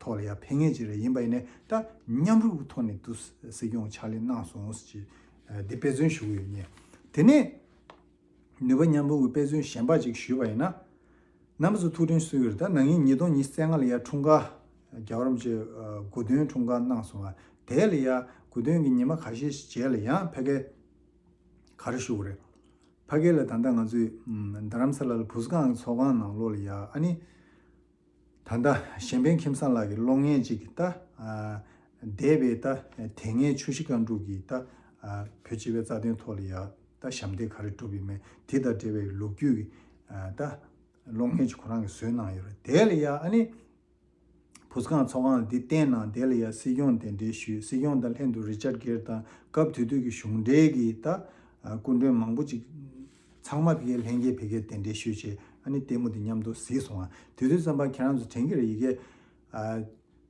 ཐོག་ལ་ཡང་ཕན་ངེས་ཅིག་རེད། ཡིན་པ་ཡིན་ནའི་ད་མཉམ་རུབ་ཀྱི་ཐོག་ནས་འདུག་སྲིད་སྐྱོང་ཕྱག་ལས་གནང་སོང་ཟེར་འདི་དཔེ་མཚོན་ཞུ་གི་ཡོད་ངས། དེ་ནས། ནུས་པ་མཉམ་སྤུངས་ཀྱི་དཔེ་མཚོན་གཞན་པ་ཅིག་ཞུས་པ་ཡིན་ན། རྣམ་པ་ཚོ་ཐུགས་དྲན་གསོ་གི་རེད། ད་ན་ནིང་ཉིས་སྟོང་ཉི་ཤུ་རྩ་ལྔ་ལ་ཡ་འཁྲུངས་སྐར་རྒྱལ་བ་རིན་པོ་ཆེ་དགུང་སྟོན་འཁྲུངས་སྐར་གནང་སོང་བ། དེ་ལ་ཡ་དགུང་སྟོན་གྱི་ཉི་མ་ཁ་ཤས་ཤིག་རྗེས་ལ་ཡང་ཕ་གིར་ག་རེ་ཞུ་དགོས་རེད། ཕ་གིར་ལ་ད་ལྟ་ང་ཚོས་རྡ་རམ་ས་ལ་ལ་བུ་གསོ་ཁང་གི་ཚོགས་ཁང་ནང་ལོགས་ལ་ཡ་ཨ་ནི། ད་ལྟ་གཞན་ཕན་ཁྱིམ་ཚང་ལགས་ཀྱི་གློག་བརྙན་ཅིག་གི་ད་འདས་པའི་ད་དེ་སྔའི་ཆུ་བཞི་སྒང་དྲུག་གི་ད་བོད་སྤྱི་པའི་རྩ་དོན་ཐོག་ལ་ཡ་ད་ཞབས་འདེགས་ག་རེ་བསྒྲུབས་ཡོད་མེད་དེ་དང་འབྲེལ་བའི་ལོ་རྒྱུས་ཀྱི་ད་གློག་བརྙན་ཅིག་ཁོ་རང་གིས་བཟོས་གནང་ཡོད་རེད། དེ་ལ་ཡ་ཨ་ནི་བུ་གསོ་ཁང་ཚོགས་ཁང་ལ་འདི་བསྟན་གནང་། དེ་ལ་ཡ་སྲིད་སྐྱོང་གདན་འདྲེན་ཞུས། སྲིད་སྐྱོང་དང་ལྷན་དུ་རི་ཅར་གྷེར་དང་སྐབས་དེ་དུས་ཀྱི་གཞུང་འབྲེལ་གྱི་ད་སྐུ་མགྲོན་མང་པོ་ཅིག་ཚང་མ་ཕ་གིའི་ལྷན་རྒྱས་ཕ་གིར་གདན་འདྲེན་ཞུས་བྱས་ཨ་ནི་ལྟད་མོ་འདི་མཉམ་དུ་གཟིགས་སོང་ང་། དེ་དུས་ཙམ་པ་ཁྱེད་རང་ཚོ་དྲན་གྱི་རེད། ཡ་གི་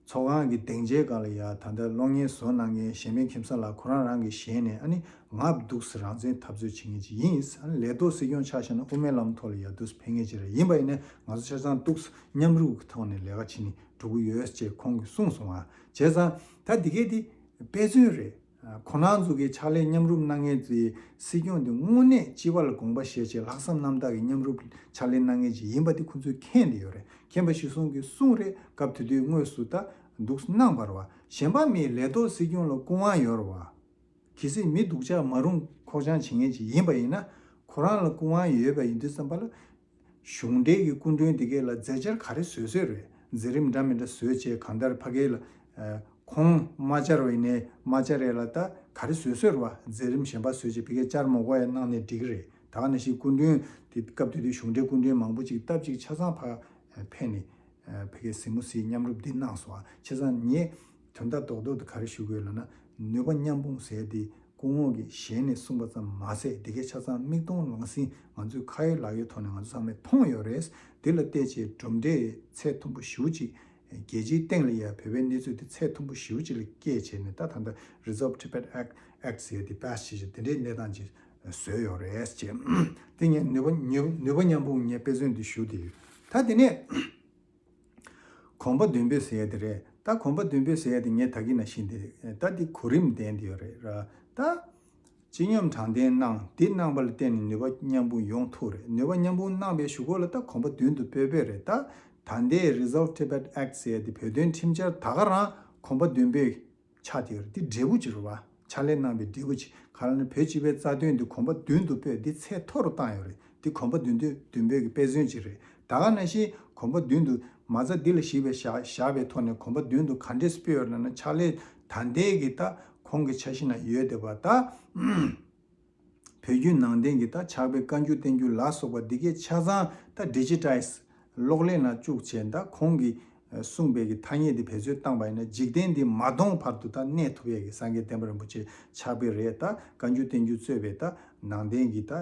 ཚོགས་ཁང་གི་སྡིངས་ཆའི་སྒང་ལ་ཡ་ད་ལྟ་གློག་བརྙན་བཟོ་གནང་མཁན་གཞན་ཕན་ཁྱིམ་ཚང་ལགས་ཁོ་རང་རང་གི་ཞལ་ནས་ཨ་ནི་ང་འདུག་སེ་རང་བཙན་འཐབ་རྩོད་བྱེད་མཁན་ཅིག་ཡིན། ཨ་ནི་ལས་ཐོག་སྲིད་སྐྱོང་ཆགས་བཞག་ན་དབུ་མའི་ལམ་ཐོག་ལ་ཡ་འདུག་སེ་ཕན་མཁན་ཅིག་རེད། ཡིན་པ་ཡིན་ནའི་ང་ཚོ་ཆ་ཚང་འདུག་སེ་མཉམ་རུབ་ཀྱི་ཐོག་ནས་ལས་ཀ་བྱེད་ནས་འགྲོ་གི་ཡོད་ཅེས་ཁོང་གིས་གསུངས་སོང་ང་། བྱས་ཙང་ད་འདི་གས་འདི་དཔེ་མཚོན་རེད། ཁོ་རང་ཚོ་གི་ཕྱག་ལས་མཉམ་རུབ་གནང་མཁན་ཚོའི་སྲིད་སྐྱོང་དེ་དངོས་གནས་སྤྱི་པ་ལ་དགོངས་པ་བཞེས་བྱས་ལྷག་བསམ་རྣམ་དག་གིས་མཉམ་རུབ་ཕྱག་ལས་གནང་མཁན་ཅིག་ཡིན་པ་དེ་ཁོ་ཚོས་མཁྱེན་བསྡད་ཡོད་རེད། མཁྱེན་པ་གཞིར་བཟུང་གིས་གསུངས་རེད། སྐབས་དེ་དུས་དངོས་སུ་ད་འདུག་གནང་བ་རེད་བ། གཞན་པ་མིའི་ལས་ཐོག་སྲིད་སྐྱོང་ལ་སྐུ་དབང་ཡོད་རེད་བ། གལ་སྲིད་མི་སྡུག་ཅག་མ་རུང་ཁོག་བཅངས་བྱེད་མཁན་ཅིག་ཡིན་པ་ཡིན་ན་ཁོ་རང་ལ་སྐུ་དབང་ཡོད་པ་ཡིན་དུས་ཙམ་པ་ལ། གཞུང་འབྲེལ་གྱི་སྐུ་མགྲོན་དེ་གས་ལ་མཛད་འཆར་ག་རེ་བཟོས་བཟོས་རེད། མཛད་རིམ་འདྲ་མི་འདྲ་བཟོས་བྱས་གང་ལྟར་ཕ་གི་ལ་ཨ་ཁོང་མ་བཅར་བ་ཡིན་ནའི་མ་བཅར་རེད་ལ་ད་ག་རེ་བཟོས་བཟོས་རེད་བ། མཛད་རིམ་གཞན་པ་བཟོས་བྱས་ཕ་གིར་བཅར་མ་དགོས་ཡ་གནང་ནས་འགྲིག་གི་རེད། ད་ག་ནང་བཞིན་སྐུ་མགྲོན་དེ་སྐབས་དེ་དུས་གཞུང་འབྲེལ་སྐུ་མགྲོན་མང་པོ་ཅིག་སྟབས་ཅིག་ཆ་ཚང་ཕ་ཕེབས་ནས་ཨ་ཕ་གིར་གཟིགས་མོ་གཟིགས། མཉམ་རུབ་འདི་གནང་སོང་བ། བྱས་ཙང་ངས་དོན་དག་རྡོག་རྡོག་དེ་ག་རེ་ཞུ་དགོས་ལབ་ན་ནུས་པ་མཉམ་སྤུངས་ཟེར་དེ། སྐུ་ངོ་གིས་ཞལ་ནས་གསུངས་པ་ཙམ་མ་ཟད་འདི་གའི་ཆ་ཚང་མིག་མཐོང་ལག་ཟིན་ང་ཚོས་ཁ་ཡོད་ལག་ཡོད་ཐོག་ནས་ང་ཚོ་ཚང་མས་མཐོང་ཡོད་རེད། འདི་ལ་བལྟས་བྱས་གྲུབ་འབྲས་ཚད་མཐོན་པོ་ཞེ་པོ་ཅིག་རྒྱལ་སྤྱིའི་སྟེང་ལ་ཡ་བོད་པའི་གནས་ཚུལ་དེ་ཚད་མཐོན་པོ་ཞེ་པོ་ཅིག་ལ་བཀལ་བྱས་ནས་ད་ད་ལྟ་Resolve Tibet Act Act ཟེར་དེ་pass བྱས་བྱས་དེ་འདྲའི་གནས་སྟངས་ཅིག་བཟོས་ཡོད་རེད་ཅེས། དེ་ངས་ནུས་པ་ནུས་ནུས་པ་མཉམ་སྤུངས་ངས་དཔེ་མཚོན་འདི་ཞུ་བསྡད་ཡོད། ད་དེ་ནས། གོམ་པ་མདུན་སྤོས་ཟེར་ཡ་དེ་རེད། ད་གོམ་པ་མདུན་སྤོས་ཟེར་ཡ་དེ་ངས་ད་གིན་ནང་བཞིན་དེ་ད་འདི་གོ་རིམ་ལྡན་དེ་ཡོད་རེད་ར། ད་སྤྱི་སྙོམས་དྲང་བདེན་གནང་། འདི་གནང་པ་ལ་བརྟེན་ནས་ནུས་པ་མཉམ་སྤུངས་ཡོང་ཐུབ་རེད། ནུས་པ་མཉམ་སྤུངས་གནང་བའི་གཞུག་གུ་ལ་ད་གོམ་པ་མདུན་དུ་སྤོས་སྤོས་རེད། ད་ད་ལྟའི་Resolve Tibet Act ཟེར་ཡ་དེ་བོད་དོན་ཁྲིམས་འཆར་ད་ག་རང་གོམ་པ་མདུན་སྤོས། ཆགས་ཏེ་ཡོད་རེད། འདི་འབྲས་བུ་ཅིག་རེད་བ། ཕྱག་ལས་གནང་བའི་འབྲས་བུ་ཅིག་ག་རེ་ལབ་ན་བོད་སྤྱི་པའི་རྩ་དོན་འདི་གོམ་པ་མདུན་དུ་སྤོས་འདི་ཚད་མཐོ་རུ་བཏང་ཡོད་རེད། འདི་གོམ་པ་མདུན་དུ་མདུན་སྤོས་ཀྱི་དཔེ་མཚོན་ཅིག་རེད། ད་ག་ནང་བཞིན་གོམ་པ་མདུན་དུ་མ་རྩ་འདི་ལ་གཞིགས་པའི་བཞག་བཞག་པའི་ཐོག་ནས་གོམ་པ་མདུན་དུ་ག་འདྲས་སྤོས་ཡོད་ལབ་ན་ཕྱག་ལས་ད་ལྟའི་གི་ད་ཁོང་གི་འཆར་གཞི་ནང་ཡོད་བསྡད་པ་ད། བོད་བརྒྱུད་ནང་བསྟན་གྱི་ད་ཕྱག་དཔེ་བཀའ་འགྱུར་བསྟན་འགྱུར་ལ་སོགས་པ་འདི་གས་ཆ་ཚང་ད་ཌི་ཇི་ཊའི་ཛི་གློག་ཀླད་ནང་བཅུག་བྱས་ད་ཁོང་གིས་གསུངས་པའི་གི་ཐ་སྙད་འདི་བེད་སྤྱོད་བཏང་པ་ཡིན་ན་འཇིག་རྟེན་འདི་མ་སྟོངས་བར་དུ་ད་གནས་ཐུབ་ཡས་ཀྱི་སངས་རྒྱས་བསྟན་པ་རིན་པོ་ཆེ་ཕྱག་དཔེ་རེད། ད་བཀའ་འགྱུར་བསྟན་འགྱུར་གཙོས་པའི་ད་ནང་བསྟན་གྱི་ད་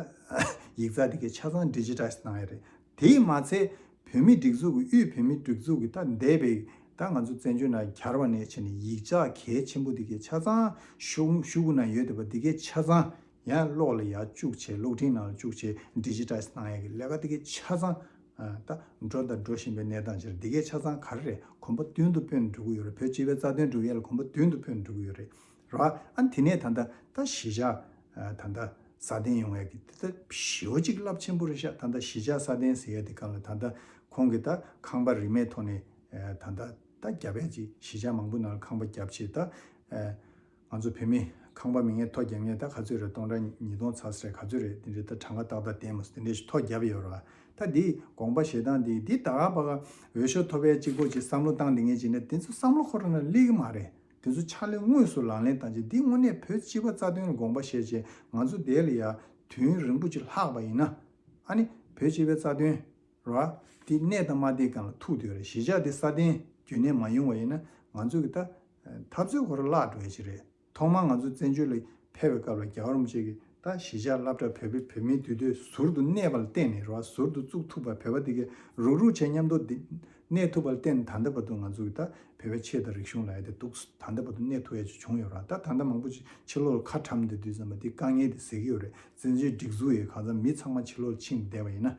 ཡིག་ཚགས་འདི་གས་ཆ་ཚང་ཌི་ཇི་ཊའི་ཛི་གནང་ཡས་རེད། དེས་མ་ཚད་བོད་མིའི་སྒྲིག་འཛུགས་ཀྱི་དབུས་བོད་མིའི་སྒྲིག་འཛུགས་ཀྱི་ད་འདས་པའི་ད་ང་ཚོ་བཙན་བྱོལ་ནང་གྱར་བ་ནས་བྱས་ནས་ཡིག་ཆ་གལ་ཆེན་པོ་འདི་གས་ཆ་ཚང་ཤོག་ཤོག་གུ་ནང་ཡོད་བསྡད་པ་འདི་གས་ཆ་ཚང་ཡང་གློག་ལ་ཡར་བཅུག་བྱས་གློག་འཕྲིན་ནང་ལ་བཅུག་བྱས་ཌི་ཇི་ཊའི་ཛི་གནང་ཡག་གི་ལས་ཀ་དེ་གའི་ཆ་ཚང་ཨ་ད་འགྲོ་དང་འགྲོ་བཞིན་པའི་གནས་སྟངས་ཅིག་རེད། དེ་གའི་ཆ་ཚང་ག་རེ་རེད། གོམ་པ་མདུན་དུ་སྤོས་ནས་འགྲོ་གི་ཡོད་རེད། བོད་སྤྱི་པའི་རྩ་དོན་སྒྲུབ་ཡག་ལ་གོམ་པ་མདུན་དུ་སྤོས་ནས་འགྲོ་གི་ཡོད་རེད་ར། ཨ་དེ་ནས་ད་ལྟ་ད་གཞིས་ཆགས་ཨ་ད་ལྟ་སྲ་བརྟན་ཡོང་ཡག་གི་དེ་ད་ཞེ་པོ་ཅིག་རླབས་ཆེན་པོ་རེད་ཤག་ད་ལྟ་གཞིས་ཆགས་སྲ་བརྟན་ཟེར་ཡག་དེ་སྒང་ལ་ད་ལྟ་ཁོང་གིས་ད་ཁང་པ་རིན་མེད་ཐོག་ནས་ཨ་ད་ལྟ་ད་རྒྱབ་ཡག་ཅིག་གཞིས་ཆགས་མང་པོ་ནང་ལ་ཁང་པ་རྒྱབ་བྱས་ད་ཨ། ང་ཚོ་བོད་མི་ཁང་པ་མི་ངན་ཐོ་རྒྱབ་མཁན་ད་ག་ཚོད་རེད། སྟོང་ཕྲག་ཉིས་སྟོང་ཚར་ས་རེད། ག་ཚོད་རེད། དེ་འདྲའི་ད་གྲངས་ཀ་ཏག་ཏག་བསྟན་མ་སོང་། དེ་འདྲའི་ཞིག་ཐོ་རྒྱབ་ཡོད་རེད་བ། ད་འདི་དགོངས་པ་བཞེས་སྟངས་འདི་འདི་ད་ག་པ་ག་འོས་ཤོག་ཐོབ་པའི་གཅིག་པོ་ཅིག་བསམ་བློ་བཏང་བསྡད་མཁན་ཅིག་ནས་དེ་ཚོ་བསམ་བློ་ཁོ་རང་ལ་སླེབས་ཀྱི་མ་རེད། དེ་ཚོ་ཕྱག་ལས་དངོས་སུ་ལག་ལེན་བསྟར་ཅིག་འདི་དངོས་གནས་བོད་སྤྱི་པ་རྩ་དོན་ལ་དགོངས་པ་བཞེས་བྱས་ང་ཚོ་དེ་ལ་ཡ་དུས་ཡུན་རིང་པོ་ཅིག་ལྷག་པ་ཡིན་ན་ཨ་ནི་བོད་སྤྱི་པའི་རྩ་དོན། རེད་བ། དེ་གནས་དང་མ་གནས་སྒང་ལ་ཐུག་བསྡད་ཡོད་རེད། གཞིས་ཆགས་དེ་སྲ་བརྟན་རྒྱུན་གནས་མ་ཡོང་བ་ཡིན་ན་ང་ཚོ་གི་ད་འཐབ་རྩོད་ཁོ་རང་བརླག་འགྲོ་ཡ་ཅིག་རེད། ཐོག་མར་ང་ཚོ་བཙན་བྱོལ་ལ་ཕེབས་པའི་སྐབས་ལ་རྒྱལ་བ་རིན་པོ་ཆེ་གིས་ད་གཞིས་ཆགས་སློབ་གྲྭ་བོད་པའི་བོད་མིའི་འདུས་སྡོད་ཟུར་དུ་གནས་པ་ལ་བརྟེན་ནས་རེད་བ། ཟུར་དུ་བཙུགས་ཐུབ་པ། བོད་པ་དེ་གས་རུག་རུག་བྱས་མཉམ་དུ་འདི་གནས་ཐུབ་པ་ལ་བརྟེན་ནས་ད་ལྟ་བར་དུ་ང་ཚོ་གི་ད་བོད་པའི་ཆོས་དང་རིག་གཞུང་ལབ་ཡ་དེ་འདུག་ད་ལྟ་བར་དུ་གནས་ཐུབ་ཡ་ཅིག་བྱུང་ཡོད་རེད། ད་ད་ལྟ་མང་པོ་ཅིག་ཕྱི་ལོགས་ལ་ཁ་བཀྲམ་བསྡད་དུས་ཙམ་པ་དེ་དཀའ་ངལ་དེ་སེལ་གྱི་ཡོད་རེད། བཙན་བྱོལ་སྒྲིག་འཛུགས་ཡི་གང་ཟག་མི་ཚང་མ་ཕྱི་ལོགས་ལ་ཕྱིན་བསྡད་པ་ཡིན་ན།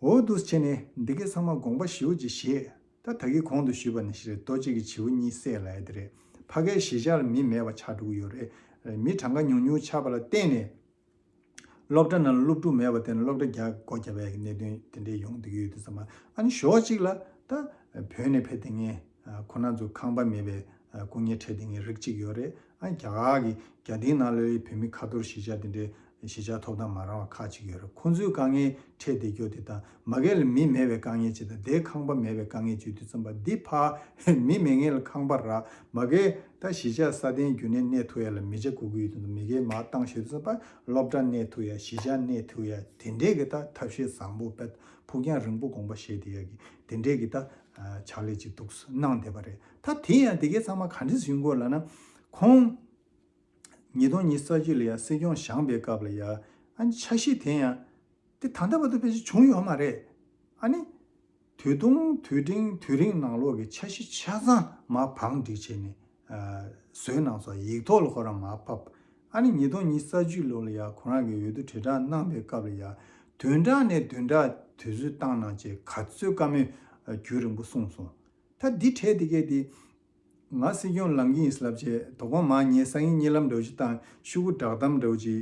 འོ་འདུག་སེ་བྱས་ནས་འདི་གས་ཚང་མ་དགོངས་པ་ཞེ་པོ་ཅིག་བཞེས། ད་ད་གིན་གོང་དུ་ཞུས་པ་ནང་བཞིན་རེད། ལྟོ་གཅིག་གིས་བྱིའུ་གཉིས་བསད་ལབ་ཡ་དེ་རེད། ཕ་གིའི་གཞིས་ཆགས་ལ་མི་མེད་པ་ཆགས་འགྲོ་གི་ཡོད་རེད། མི་གྲངས་ཀ་ཉུང་ཉུང་ཆགས་པ་ལ་བརྟེན་ནས། སློབ་གྲྭ་ནང་ལ་སློབ་ཕྲུག་མེད་པ་དེ་ནི་སློབ་གྲྭ་རྒྱག་སྒོ་བརྒྱབ་པའི་གནད་དོན་དེ་འདྲས་ཡོང་བསྡད་ཀྱི་ཡོད་དུས་ཙམ་པ། ཨ་ནི་ཞོགས་གཅིག་ལ་ད་བོད་ནས་ཕེབས་བསྡད་མཁན་ཁོ་རང་ཚོ་ཁང་པ་མེད་པའི་སྐུ་ངལ་འཕྲད་བསྡད་མཁན་རིགས་གཅིག་ཡོད་རེད། ཨ་རྒྱ་གར་གྱི་རྒྱ་སྡེའི་ནང་ལ་བོད་མི་ཁ་ཐོར་གཞིས་ཆགས་དེ་འདྲས་གཞིས་ཆགས་ཐོབ་ཐང་མ་རག་པ་ཁག་ཅིག་ཡོད་རེད། ཁོང་ཚོའི་དཀའ་ངལ་འཕྲད་བསྡད་རྒྱུ་དེ་དང་མ་གི་ལ་མི་མེད་པའི་དཀའ་ངལ་ཅིག་དང་དེའི་ཁང་པ་མེད་པའི་དཀའ་ངལ་ཅིག་ཡོད་དུས་ཙམ་པ། འདི་ཕར་མི་མེད་མཁན་ལ་ཁང་པ་རག་མ་གི། ད་གཞིས་ཆགས་སྲ་བརྟན་རྒྱུན་གནས་གནས་ཐུབ་ཡ་ལ་མི་ཆ་དགོས་ཀྱི་ཡོད་དུས་མ་གི་མར་བཏང་ཞོར་དུ་ཙམ་པ་སློབ་གྲྭ་གནས་ཐུབ་ཡ། གཞིས་ཆགས་གནས་ཐུབ་ཡ། དེ་འདྲས་ཀྱི་ད་ཐབས་ཤེས་བཟང་པོ་དཔེ་ཕུགས་རྒྱང་རིང་པོ་དགོངས་པ་བཞེས་བསྡད་ཡ་གི་དེ་འདྲས་ཀྱི་ད་ཕྱག་ལས་ཅིག་འདུག་གནང་བསྡད་པ་རེད། ད་དེ་ཡང་དེ་གས་ཚང་མ་ག་འདྲས་ཡོང་གི་ཡོད་ལབ་ན། ཁོང་ཉིས་སྟོང་ཉི་ཤུ་རྩ་གཅིག་ལ་ཡ་སྲིད་སྐྱོང་བཞེངས་པའི་སྐབས་ལ་ཡ། ཨ་ནི་འཆར་གཞི་དེ་ཡང་དེ་ད་ལྟ་བར་དུ་ཕལ་ཆེར་བྱུང་ཡོད་མ་རེད། ཨ་ནི་དུས་ཐུང་དུས་འབྲིང་དུས་རིང་ནང་ལོགས་ཀྱི་འཆར་གཞི་ཆ་ཚང་མར་བང་སྒྲིག་བྱས་ནས་བཟོས་གནང་སོང་། ཡིག་ཐོག་ལ་ཁོ་རང་མར་ཕབ། ཨ་ནི་ཉིས་སྟོང་ཉི་ཤུ་རྩ་གཅིག་ལོ་ལ་ཡ་ཁོ་རང་གིས་འོས་བསྡུ་དྲིལ་བསྒྲགས་གནང་པའི་སྐབས་ལ་ཡ། བདུན་ཕྲག་ནས་བདུན་ཕྲག་དུས་ཚོད་བཏང་གནང་བྱས་ག་ཚོད་བཀའ་མོལ་རྒྱུན་རིང་པོ་གསུངས་སོང་། ད་འདི་གྲས་དེ་གས་དེ། ང་སྲིད་སྐྱོང་ལངས་ཀྱི་ཡིན་ལབ་བྱས་དོ་དགོང་མར་ངས་སང་ཉིན་གཉིད་ལམ་འདྲ་བོ་ཅིག་བཏང་། ཤོག་གུ་བསྒྲགས་གཏམ་འདྲ་བོ་ཅིག་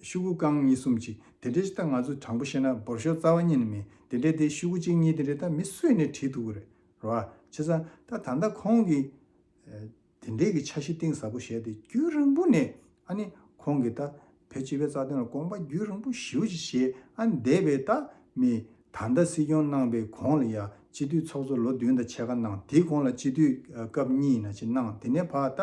ཤོག་གུ་རྐང་གཉིས་གསུམ་ཅིག་དེ་འདྲ་ཞིག་ད་ང་ཚོ་དྲང་པོ་བཤད་ན་འབོར་ཤོག་རྩ་བ་ཉིད་ནས་མེད། དེ་འདྲ་དེ་ཤོག་གུ་གཅིག་གཉིས་དེ་འདྲ་ད་མི་སུས་ནས་བྲིས་ཐུབ་ཀྱི་རེད། རེད་བ། བྱས་ཙང་ད་ད་ལྟ་ཁོང་གིས་དེ་འདྲའི་གི་འཆར་གཞི་གཏིང་ཟབ་པོ་བྱས་ཏེ་རྒྱུན་རིང་པོ་ནས། ཨ་ནི་ཁོང་གིས་ད་བོད་སྤྱི་པའི་རྩ་དོན་ལ་དགོངས་པ་རྒྱུན་རིང་པོ་ཞེ་པོ་ཅིག་བཞེས། ཨ་ནི་འདས་པའི་ད་མི་ད་ལྟ་སྲིད་སྐྱོང་གནང་པའི་གོང་ལ་ཡ་སྤྱི་འཐུས་ཚོགས་གཙོ་ལོ་བདུན་དང་ཕྱེད་ཀ་གནང་། དེའི་གོང་ལ་སྤྱི་འཐུས་སྐབས་གཉིས་ན་ཅིག་གནང་། དེ་ནས་ཕར་ད་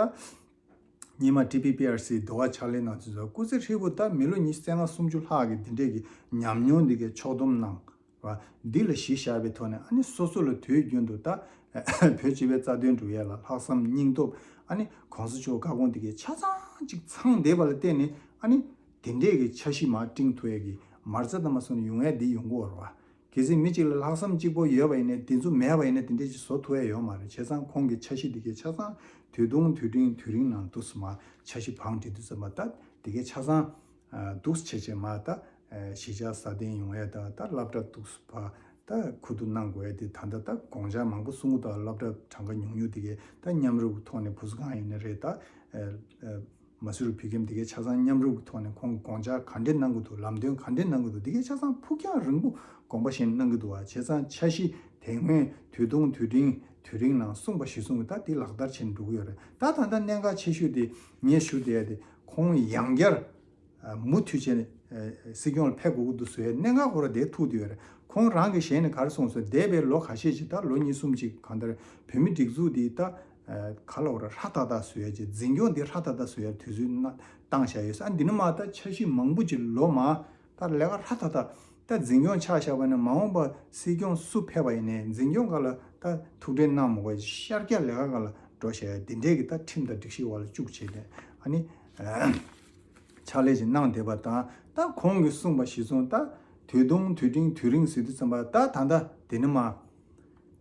སྔོན་མ་ཊི་པི་པི་ཨར་སི་ཟློས་གར་ཕྱག་ལས་གནང་དུས་ཚོད་སྐུ་ཚེ་ཧྲིལ་པོ་ད་མི་ལོ་ཉི་ཤུ་རྩ་ལྔ་སུམ་ཅུ་ལྷག་གི་དེ་འདྲས་ཀྱི་ཉམས་མྱོང་འདི་གའི་ཕྱོགས་བསྡོམས་གནང་བ། འདི་ལ་གཞི་བཞག་པའི་ཐོག་ནས། ཨ་ནི་སོ་སོ་ལ་དུས་རྒྱུན་དུ་ད་བོད་སྤྱི་པའི་རྩ་དོན་སྒྲུབ་ཡ་ལ་ལྷག་བསམ་སྙིང་སྟོབས། ཨ་ནི་གོང་ས་མཆོག་བཀའ་དགོངས་འདི་གའི་ཆ་ཚང་ཅིག་ཚང་བསྡད་པ་ལ་བརྟེན་ནས། ཨ་ནི་དེ་འདྲས་ཀྱི་འཆར་གཞི་མར་བསྒྲིགས་ཐུབ་ཡ་གི་མ་རྩ་དང་མ་སོང་ནས་ཡོང་ཡ་འདི་ཡོང་གི་ཡོད་རེད་བ། གལ་སྲིད་མི་གཅིག་ལ་ལྷག་བསམ་གཅིག་པོ་ཡོད་པ་ཡིན་ན། དེ་ཚོ་མེད་པ་ཡིན་ན་དེ་འདྲས་ཅིག་བཟོ་ཐུབ་ཡ་ཡོད་མ་རེད། བྱས་ཙང་ཁོང་གི་འཆར་གཞི་འདི་གའི་ཆ་ཚང་དུས་ཐུང་དུས་འབྲིང་དུས་རིང་ནང་འདུག་སེ་མར་འཆར་གཞི་བང་སྒྲིག་དུས་ཙམ་པ་ད་འདི་གའི་ཆ་ཚང་འདུག་སེ་བྱས་བྱས་མར་ད་གཞིས་ཆགས་སྲ་བརྟན་ཡོང་ཡ་དང་། ད་སློབ་གྲྭ་འདུག་སེ་ཕར་ད་ཁུ་བསྡུ་གནང་དགོས་ཡ་དེ། ད་ལྟ་ད་དགོངས་འཆར་མང་པོ་གསུང་གི་འདུག་སློབ་གྲྭ་གྲངས་ཀ་ཉུང་ཉུང་འདི་གའི་ད་མཉམ་རུབ་ཀྱི་ཐོག་ནས། བུ་གསོ་ཁང་ཡིན་ན་རེད། ད་མ་སུ་རི་བོད་ཁྱིམ་འདི་གའི་ཆ་ཚང་མཉམ་རུབ་ཀྱི་ཐོག་ནས་ཁོང་གིས་དགོངས་འཆར་ག་འདྲས་གནང་གི་འདུག་ལམ་སྟོན་ག་འདྲས་གནང་གི་འདུག་འདི་གའི་ཆ་ཚང་ཕུགས་རྒྱང་རིང་པོ་དགོངས་པ་བཞེས་གནང་གི་འདུག་བ། བྱས་ཙང་འཆར་གཞི་དེ་སྔོན་དུས་ཐུང་དུས་འབྲིང་དུས་རིང་ནང་གསུངས་པ་གཞིར་བཟུང་གིས་ད་འདི་ལག་བསྟར་བྱས་ནས་འགྲོ་གི་ཡོད་རེད། ད་ད་ལྟ་གནད་འགག་ཆེ་ཤོས་དེ་ངས་ཞུ་བསྡད་ཡ་དེ། ཁོང་ཡང་བསྐྱར་མུ་མཐུད་བྱས་ནས་སྲིད་སྐྱོང་ལ་ཕེབས་དགོས་ཀྱི་འདུག་ཟེར་བའི་གནད་འགག་ཁོ་རང་དེ་ཐུག་བསྡད་ཡོད་རེད། ཁོང་རང་གི་ཞལ་ནས་ག་རེ་གསུངས་སོང་། འདས་པའི་ལོ་ཁ་ཤས་ཅིག་ད་ལོ་གཉིས་གསུམ་ཅིག་གང་ལྟར་བོད་མི་སྒྲིག་འཛུགས་འདི་ད་ག་ལ་བ་ར་ཧྲ་ཐག་ཐག་བཟོ་ཡ་ཅིག་འཛིན་སྐྱོང་འདི་ཧྲ་ཐག་ཐག་བཟོ་ཡ་དུས་ཚོད་ན་བཏང་བཞག་ཡོད་ས། ཨ་འདི་ནི་མ་ད་འཆར་གཞི་མང་པོ་ཅིག་ལོ་མ་ད་ལས་ཀ་ཧྲ་ཐག་ཐག་ད་འཛིན་སྐྱོང་ཆ་བཞག་པ་ནི་མ་འོངས་པ་སྲིད་སྐྱོང་སུ་ཕེབས་པ་ཡིན་ནའི་འཛིན་སྐྱོང་སྒང་ལ་ད་ཐུགས་ཁྲལ་གནང་མ་དགོས། ཤར་རྒྱག་ལས་ཀ་སྒང་ལ་འགྲོ་བཞག་ཡ་འདི་འདྲས་ཀྱི་ད་ཁྲིམས་དང་སྒྲིག་གཞི་འོག་ལ་བཅུག་བྱས་ནས། ཨ་ནི་ཕྱག་ལས་ཅིག་གནང་བསྡད་པ་དང་། ད་ཁོང་གིས་གསུངས་པ་གཞིར་བཟུང་ད་དུས་ཐུང་དུས་འབྲིང་དུས་རིང་ཟེར་དུས་ཙམ་པ་ད་ད་ལྟ་དེ་ནི་མ་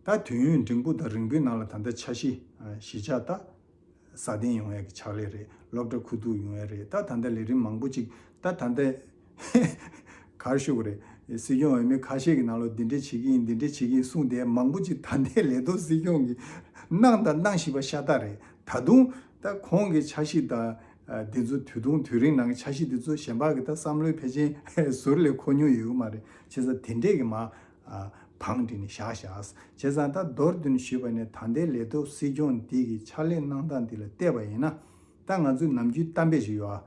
ད་དུས་ཡུན་འབྲིང་པོ་དང་རིང་པོའི་ནང་ལ་ད་ལྟ་འཆར་གཞི་གཞིས་ཆགས་ད་སྲ་བརྟན་ཡོང་ཡ་གི་ཕྱག་ལས་རེད། སློབ་གྲྭ་ཁུ་བསྡུ་ཡོང་ཡ་རེད། ད་ད་ལྟ་ལས་རིམ་མང་པོ་ཅིག་ད་ད་ལྟ་གར་ཞུ་གི་རེད། སྲིད་སྐྱོང་འོས་མི་ཁ་ཤས་ཀྱི་ནང་ལོགས་འདི་འདྲས་བྱེད་ཀྱི་ཡིན། འདི་འདྲས་བྱེད་ཀྱི་ཡིན་གསུངས་ཏེ་མང་པོ་ཅིག་ད་ལྟའི་ལས་ཐོག་སྲིད་སྐྱོང་གིས་གནང་དང་གནང་བཞིན་པ་ཤ་སྟག་རེད། ད་དུང་ད་ཁོང་གི་འཆར་གཞི་དང་འདི་ཚོ་དུས་ཐུང་དུས་རིང་ནང་གི་འཆར་གཞི་འདི་ཚོ་གཞན་པ་གི་ད་བསམ་བློའི་ཕལ་ཆེར་ཟུར་ལ་འཁོར་མྱོང་ཡོད་ཀྱི་མ་རེད། བྱས་ཙང་དེ་འདྲས་ཀྱི་མ་བང་སྒྲིག་ནས་བཞག་བཞག་བྱས་ཙང་ད་མདོར་བསྡུས་ནས་ཞུས་པ་ནི་ད་ལྟའི་ལས་ཐོག་སྲིད་སྐྱོང་འདི་གི་ཕྱག་ལས་གནང་སྟངས་འདི་ལ་བལྟས་པ་ཡིན་ན། ད་ང་ཚོས་ནམ་རྒྱུན་གཏམ་དཔེ་ཞིག་ཡོད་ཨ།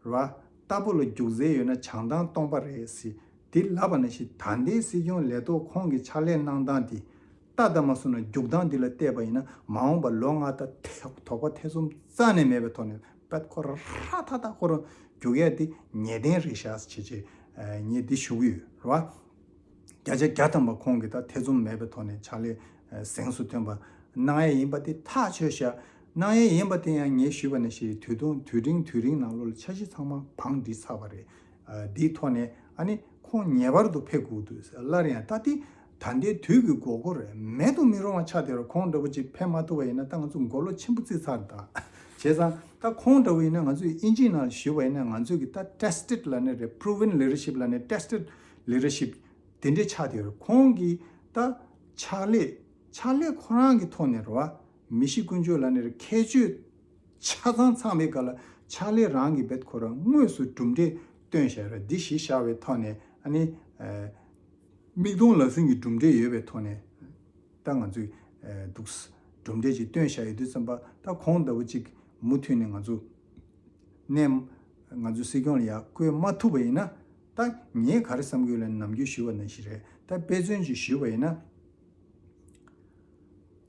རེད་བ། རྟ་ཕོ་ལ་རྒྱུག་རྩལ་ཡོད་ན་བྱང་ཐང་སྟོང་པ་རེད་ཟེར། དེ་ལབ་པ་ནང་བཞིན་ད་ལྟའི་སྲིད་སྐྱོང་ལས་ཐོག་ཁོང་གི་ཕྱག་ལས་གནང་སྟངས་དེ། ལྟ་ད་མ་སོང་ན་རྒྱུག་སྟངས་འདི་ལ་བལྟས་པ་ཡིན་ན་མ་འོངས་པ་ལོ་ལྔ་ད་དོགས་པ་ཐེ་ཚོམ་རྩ་ནས་མེད་པའི་ཐོག་ནས་པད་ཁོ་རང་ཧྲ་ཐག་ཐག་ཁོ་རང་རྒྱུག་ཡ་དེ་ངེས་གཏན་རེད་ཤག་ཟེར་བྱས་བྱས་ངས་འདི་ཞུ་གི་ཡོད་རེད་བ། བརྒྱ་ཆ་བརྒྱ་ཐམ་པ་ཁོང་གིས་ད་ཐེ་ཚོམ་མེད་པའི་ཐོག་ནས་ཕྱག་ལས་གཟེངས་སུ་ཐོན་པ་གནང་ཡས་ཡིན་པ་དེ་ཐག་ཆོད་ཤག་གནང་ཡས་ཡིན་པ་དེ་ཡང་ངས་ཞུས་པ་ནང་བཞིན་དུས་ཐུང་དུས་རིང་དུས་རིང་ནང་ལོགས་ལ་འཆར་གཞི་ཚང་མ་བང་སྒྲིག་ཚར་བ་རེད། འདིའི་ཐོག་ནས་ཨ་ནི་ཁོང་ངེས་པར་དུ་ཕེབས་དགོས་འདུག་སླར་ཡང་ད་ལྟའི་ད་ལྟའི་དུས་ཀྱི་དགོས་མཁོ་རེད། མེད་དུ་མི་རུང་བ་ཆགས་བསྡད་རེད། ཁོང་འདྲ་བོ་ཅིག་ཕེབས་མ་ཐུབ་པ་ཡིན་ན་ད་ང་ཚོ་མགོ་ལོག་ཆེན་པོ་བརྩིས་ཚར་ད། བྱས་ཙང་ད་ཁོང་འདྲ་བོ་ཡིན་ན་ང་ཚོས་ཨིན་ཇིའི་ནང་ལ་ཞུས་པ་ཡིན་ན་ང་ཚོས་ཀྱི་ད་tested ལབ་ནི་རེད། proven leadership ལབ་ནི་tested leadership དེ་འདྲའི་ཆགས་བསྡད་ཡོད་རེད། ཁོང་གིས་ད་ཕྱག་ལས་ཕྱག་ལས་ཁོ་རང་གི་ཐོག་ནས་རེད་བ། མི་གཤིས་ཀུན་སྤྱོད་ལབ་ནི་རེད། ཁྱད་ཆོས་ཆ་ཚང་ཚང་བའི་སྒང་ལ་ཕྱག་ལས་རང་གི་བེད་ཁོ་རང་དངོས་སུ་གྲུབ་འབྲས་བཏོན་བཞག་རེད། འདི་གཞི་བཞག་པའི་ཐོག་ནས་ཨ་ནི་མིག་མཐོང་ལག་ཟིན་གྱི་གྲུབ་འབྲས་ཡོད་པའི་ཐོག་ནས་ད་ང་ཚོས་འདུག་གྲུབ་འབྲས་ཅིག་བཏོན་བཞག་ཡོད་དུས་ཙམ་པ་ད་ཁོང་ལྟ་བུ་ཅིག་མུ་མཐུད་ནས་ང་ཚོ་ནས་ང་ཚོའི་སྲིད་སྐྱོང་ལ་ཡར་བསྐོས་མ་ཐུབ་པ་ཡིན་ན་ད་ངས་ག་རེ་བསམ་གྱི་ཡོད་ལབ་ནམ་རྒྱུན་ཞུས་པ་ནང་བཞིན་རེད། ད་དཔེ་མཚོན་ཅིག་ཞུས་པ་ཡིན་ན།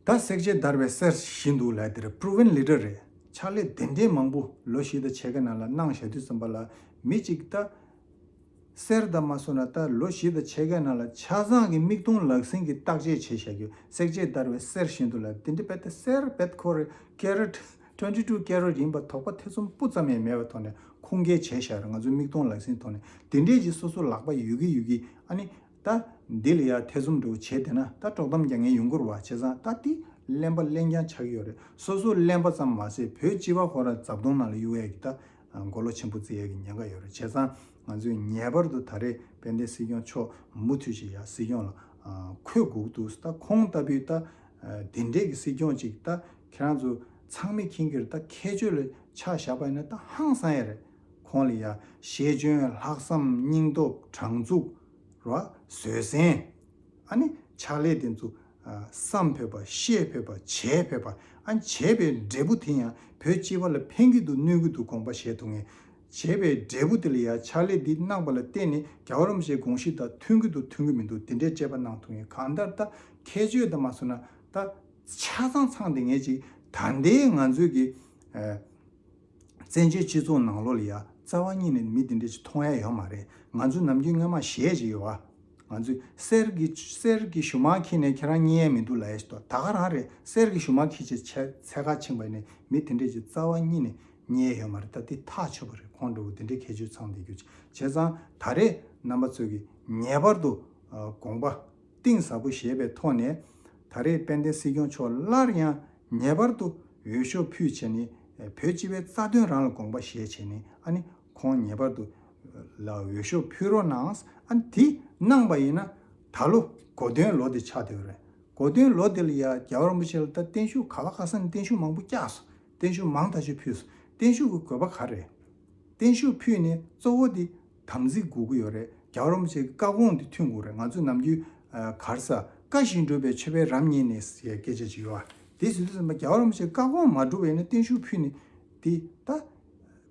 ད་བསྲེགས་བཅད་བརྡར་བའི་གསེར་བཞིན་དུ་ལབ་དེ་རེད། proven leader རེད། ཕྱག་ལས་དེ་འདྲའི་མང་པོ་ལོ་བཞི་དང་ཕྱེད་ཀ་ནང་ལ་གནང་བཞག་དུས་ཙམ་པ་ལ་མི་གཅིག་ད་གསེར་ད་མ་སོང་ན་ད་ལོ་བཞི་དང་ཕྱེད་ཀ་ནང་ལ་ཆ་ཚང་གི་མིག་མཐོང་ལག་ཟིན་གྱི་བརྟག་དཔྱད་བྱས་བཞག་རྒྱུ་བསྲེགས་བཅད་བརྡར་བའི་གསེར་བཞིན་དུ་ལབ་དེ་འདྲའི་དཔེ་ད་གསེར་དཔེ་ཁོ་རེ་carat twenty two carat ཡིན་པ་དོགས་པ་ཐེ་ཚོམ་སྤུ་ཙམ་ཡང་མེད་པའི་ཐོག་ནས་ཁུངས་སྐྱེལ་བྱས་བཞག་རེད། ང་ཚོའི་མིག་མཐོང་ལག་ཟིན་ཐོག་ནས་དེ་འདྲའི་ཅིག་སོ་སོ་ལག་པ་ཡོད་ཀྱི་ཡོད་ཀྱི་ཨ་ནི། ད་འདི་ལ་ཡ་ཐེ་ཚོམ་འདྲ་བོ་བྱས་བསྡད་ན་ད་དཀྲོག་གཏམ་རྒྱག་མཁན་ཡོང་གི་རེད་བ། བྱས་ཙང་ད་འདི་གླེན་པ་གླེན་རྐྱང་ཆགས་ཀྱི་ཡོད་རེད། སོ་སོ་གླེན་པ་ཙམ་མ་ཟད་བོད་སྤྱི་པ་ཁོ་རང་རྫབ་དོང་ནང་ལ་གཡུག་ཡས་ཀྱི་ད་མགོ་ལོག་ཆེན་པོ་བརྩི་ཡས་ཀྱི་ཉེན་ཁ་ཡོད་རེད། བྱས་ཙང་ང་ཚོས་ངེས་པར་དུ་ད་རེས་དཔལ་ལྡན་སྲིད་སྐྱོང་མཆོག་མུ་མཐུད་ཅིག་ཡ་སྲིད་སྐྱོང་ལ་འཁོད་དགོས་འདུག་ད་ཁོང་ལྟ་བུའི་ད་འདི་འདྲས་ཀྱི་སྲིད་སྐྱོང་ཅིག་ད་ཁྱེད་རང་ཚོ་ཚང་མས་མཁྱེན་གྱི་རེད། ད་ཁྱད་ཆོས་ལ་ཆ་བཞག་པ་ཡིན་ན་ད་ཧང་སང་ཡས་རེད། ཁོང་ལ་ཡ་ཤེས་འཇོན་ལྷག་བསམ་སྙིང་སྟོབས་དྲང་ཚུགས། རོ། བཟོད་བསྲན། ཨ་ནི་ཕྱག་ལས་དེ་ཚོ་ཨ་བསམ་ཕོད་པ་བཤད་ཕོད་པ་བྱེད་ཕོད་པ། ཨ་ནི་བྱས་པའི་འབྲས་བུ་དེ་ཡང་བོད་སྤྱི་པ་ལ་ཕན་གྱི་འདུག་གནོད་ཀྱི་འདུག་དགོངས་པ་བཞེས་ཐུབ་མཁན། བྱས་པའི་འབྲས་བུ་དེ་ལ་ཡང་ཕྱག་ལས་འདི་གནང་པ་ལ་བརྟེན་ནས་རྒྱལ་བ་རིན་པོ་ཆེའི་དགོངས་གཞི་དང་མཐུན་གྱི་འདུག་མཐུན་གྱི་མི་འདུག་དེ་འདྲའི་དཔྱད་པ་གནང་ཐུབ་མཁན། གང་ལྟར་ད་ཁྱད་ཆོས་དང་མ་སོང་ན་ད་ཆ་ཚང་ཚང་བསྡད་མཁན་ཅིག་ད་ལྟའི་ང་ཚོའི་གི་ཨ། བཙན་བྱོལ་སྤྱི་ཚོགས་ནང་ལོགས་ལ་ཡ་རྩ་བ་ཉིད་ནས་མི་དེ་འདྲ་ཞིག་མཐོང་ཡ་ཡོད་མ་རེད། ང་ཚོ་ནམ་རྒྱུན་སྔོན་མ་གཞས་ཅིག་ཡོད་བ། ང་ཚོས་གསེར་གྱི་གསེར་གྱི་ཞུ་མར་འཁྱེར་ནས་ཁྱེད་རང་རྙེད་ཡ་མི་འདུག་ལབ་ཡ་ཞིག་འདུག་ད་ག་རང་རེད། གསེར་གྱི་ཞུ་མར་འཁྱེར་བྱས་ཚད་ག་ཕྱིན་པ་ཡིན་ནའི་མི་དེ་འདྲ་ཞིག་རྩ་བ་ཉིད་ནས་རྙེད་ཡ་ཡོད་མ་རེད། ད་དེ་ཐག་ཆོད་པ་རེད། ཁོང་འདྲ་བོ་དེ་འདྲའི་ཁྱད་ཆོས་ཚང་བསྡད་རྒྱུ་ཅིག་བྱས་ཙང་ད་རེས་རྣམ་པ་ཚོས་ཀྱི་ངེས་པར་དུ་དགོངས་པ་གཏིང་ཟབ་པོ་བཞེས་པའི་ཐོག་ནས་ད་རེས་དཔལ་ལྡན་སྲིད་སྐྱོང་མཆོག་སླར་ཡང་ངེས་པར་དུ་འོས་ཤོག་ཕུལ་བྱས་ནས་བོད་སྤྱི་པའི་རྩ་དོན་རང་ལ་དགོངས་པ་བཞེས་བྱས་ནས་ཨ་ནི་ཁོང་ངེས་པར་དུ་ལ་འོས་ཤོག་ཕུལ་རོགས་གནང་། ཨ་ནི་དེ་གནང་པ་ཡིན་ན་ད་ལོ་གོ་སྟོན་ལོ་དེ་ཆགས་བསྡད་ཡོད་རེད། གོ་སྟོན་ལོ་དེ་ལ་ཡ་རྒྱལ་བ་རིན་པོ་ཆེ་ལ་ད་བརྟན་བཞུགས་ག་བ་ག་ས་ནས་བརྟན་བཞུགས་མང་པོ་བཀྱགས་སོང་། བརྟན་བཞུགས་མང་ཐག་ཆོད་ཕུལ་སོང་། བརྟན་བཞུགས་ཀྱི་དགོས་པ་ག་རེ་རེད། བརྟན་བཞུགས་ཕུལ་ནས་གཙོ་བོ་དེ་དམ་ཚིག་དགོས་ཀྱི་ཡོད་རེད། རྒྱལ་བ་རིན་པོ་ཆེའི་བཀའ་དགོངས་དེ་མཐུན་དགོས་རེད། ང་ཚོས་ནམ་རྒྱུན་ཨ་ག་རེ་ཟ། བཀའ་བཞིན་སྒྲུབ་པའི་མཆོད་པའི་རབ་བརྙེས་ནས་ཟེར་ཡའི་སྐད་ཆ་ཅིག་ཡོད་པ། དེ་ཟེར་དུས་ཙམ་པ་རྒྱལ་བ་རིན་པོ་ཆེའི་བཀའ་དགོངས་མ་སྒྲུབ་པ་ཡིན་ན་བརྟན་བཞུགས་ཕུལ་ནས་དེ་ད་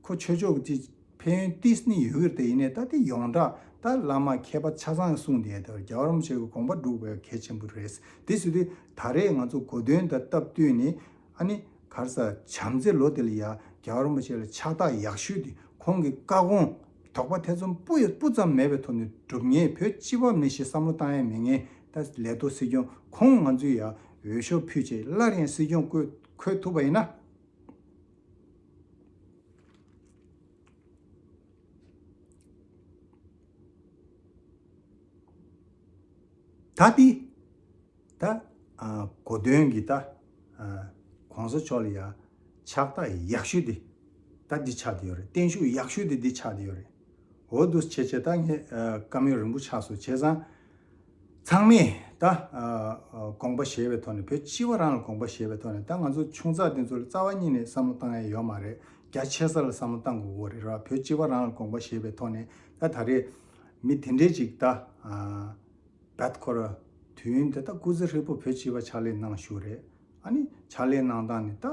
ཁོ་ཆོས་ཕྱོགས་ཀྱི་དེ་ཕན་ཡོན་ཏིས་ནི་ཡོད་ཀྱི་རེད། དེ་ཡིན་ནའི་ད་དེ་ཡོངས་གྲགས་ད་བླ་མ་མཁས་པ་ཆ་ཚང་གིས་གསུངས་བསྡད་དེ་རྒྱལ་བ་རིན་པོ་ཆེ་གི་དགོངས་པ་སྒྲུབ་དགོས་གལ་ཆེན་པོ་རེད། དེ་ཟེར་དུས་ད་རེས་ང་ཚོ་གོ་སྟོན་དང་སྟབས་བསྟུན་ནས་ཨ་ནི་ག་རེ་ཟ། བྱམས་བརྩེ་ལོ་དེ་ལ་ཡ་རྒྱལ་བ་རིན་པོ་ཆེ་ལ་ཕྱག་རྟགས་ཡག་ཤོས་དེ་ཁོང་གི་བཀའ་དགོངས་དོགས་པ་ཐེ་ཚོམ་སྤུ་ཡ་སྤུ་ཙམ་མེད་པའི་ཐོག་ནས་སྒྲུབ་མཁན། བོད་སྤྱི་པ་མི་ཞིག་བསམ་བློ་བཏང་ཡ་མེད་མཁན་ད་ལས་ཐོག་སྲིད་སྐྱོང་ཁོང་ང་ཚོས་ཡ་འོས་ཤོག་ཕུལ་བྱས་སླར་ཡང་སྲིད་སྐྱོང་བསྐོས་འཁོད་ཐུབ་པ་ཡིན་ན། ད་འདི་ད་ཨ་གོ་སྟོན་གྱི་ད་ཨ་གོང་ས་མཆོག་ལ་ཡ་ཕྱག་རྟགས་ཡག་ཤོས་དེ་ད་འདི་ཆགས་བསྡད་ཡོད་རེད། བརྟན་བཞུགས་ཡག་ཤོས་དེ་འདི་ཆགས་བསྡད་ཡོད་རེད། འོ་འདུག་བྱས་བྱས་ད་ངས་ཨ་བཀའ་མོལ་རིང་པོ་ཆགས་སོང་། བྱས་ཙང་ཚང་མས་ད་ཨ་ཨ་དགོངས་པ་བཞེས་པའི་ཐོག་ནས་བོད་སྤྱི་པ་རང་ལ་དགོངས་པ་བཞེས་པའི་ཐོག་ནས་ད་ང་ཚོ་ཆུང་ཙག་དེ་ཚོ་ལ་རྩ་བ་ཉིད་ནས་བསམ་བློ་བཏང་ཡ་ཡོད་མ་རེད། རྒྱ་ཆེ་ས་ལ་བསམ་བློ་བཏང་དགོས་ཀྱི་རེད་ར། བོད་སྤྱི་པ་རང་ལ་དགོངས་པ་བཞེས་པའི་ཐོག་ནས་ད་ད་རེས་མི་དེ་འདྲས་ཅིག་ད་ཨ་བད་ཁོ་ར་དུས་ཡུན་དེ་ད་སྐུ་ཚེ་ཧྲིལ་པོ་བོད་སྤྱི་པ་ཕྱག་ལས་གནང་བཞུགས་རེད། ཨ་ནི་ཕྱག་ལས་གནང་སྟངས་ནི་ད་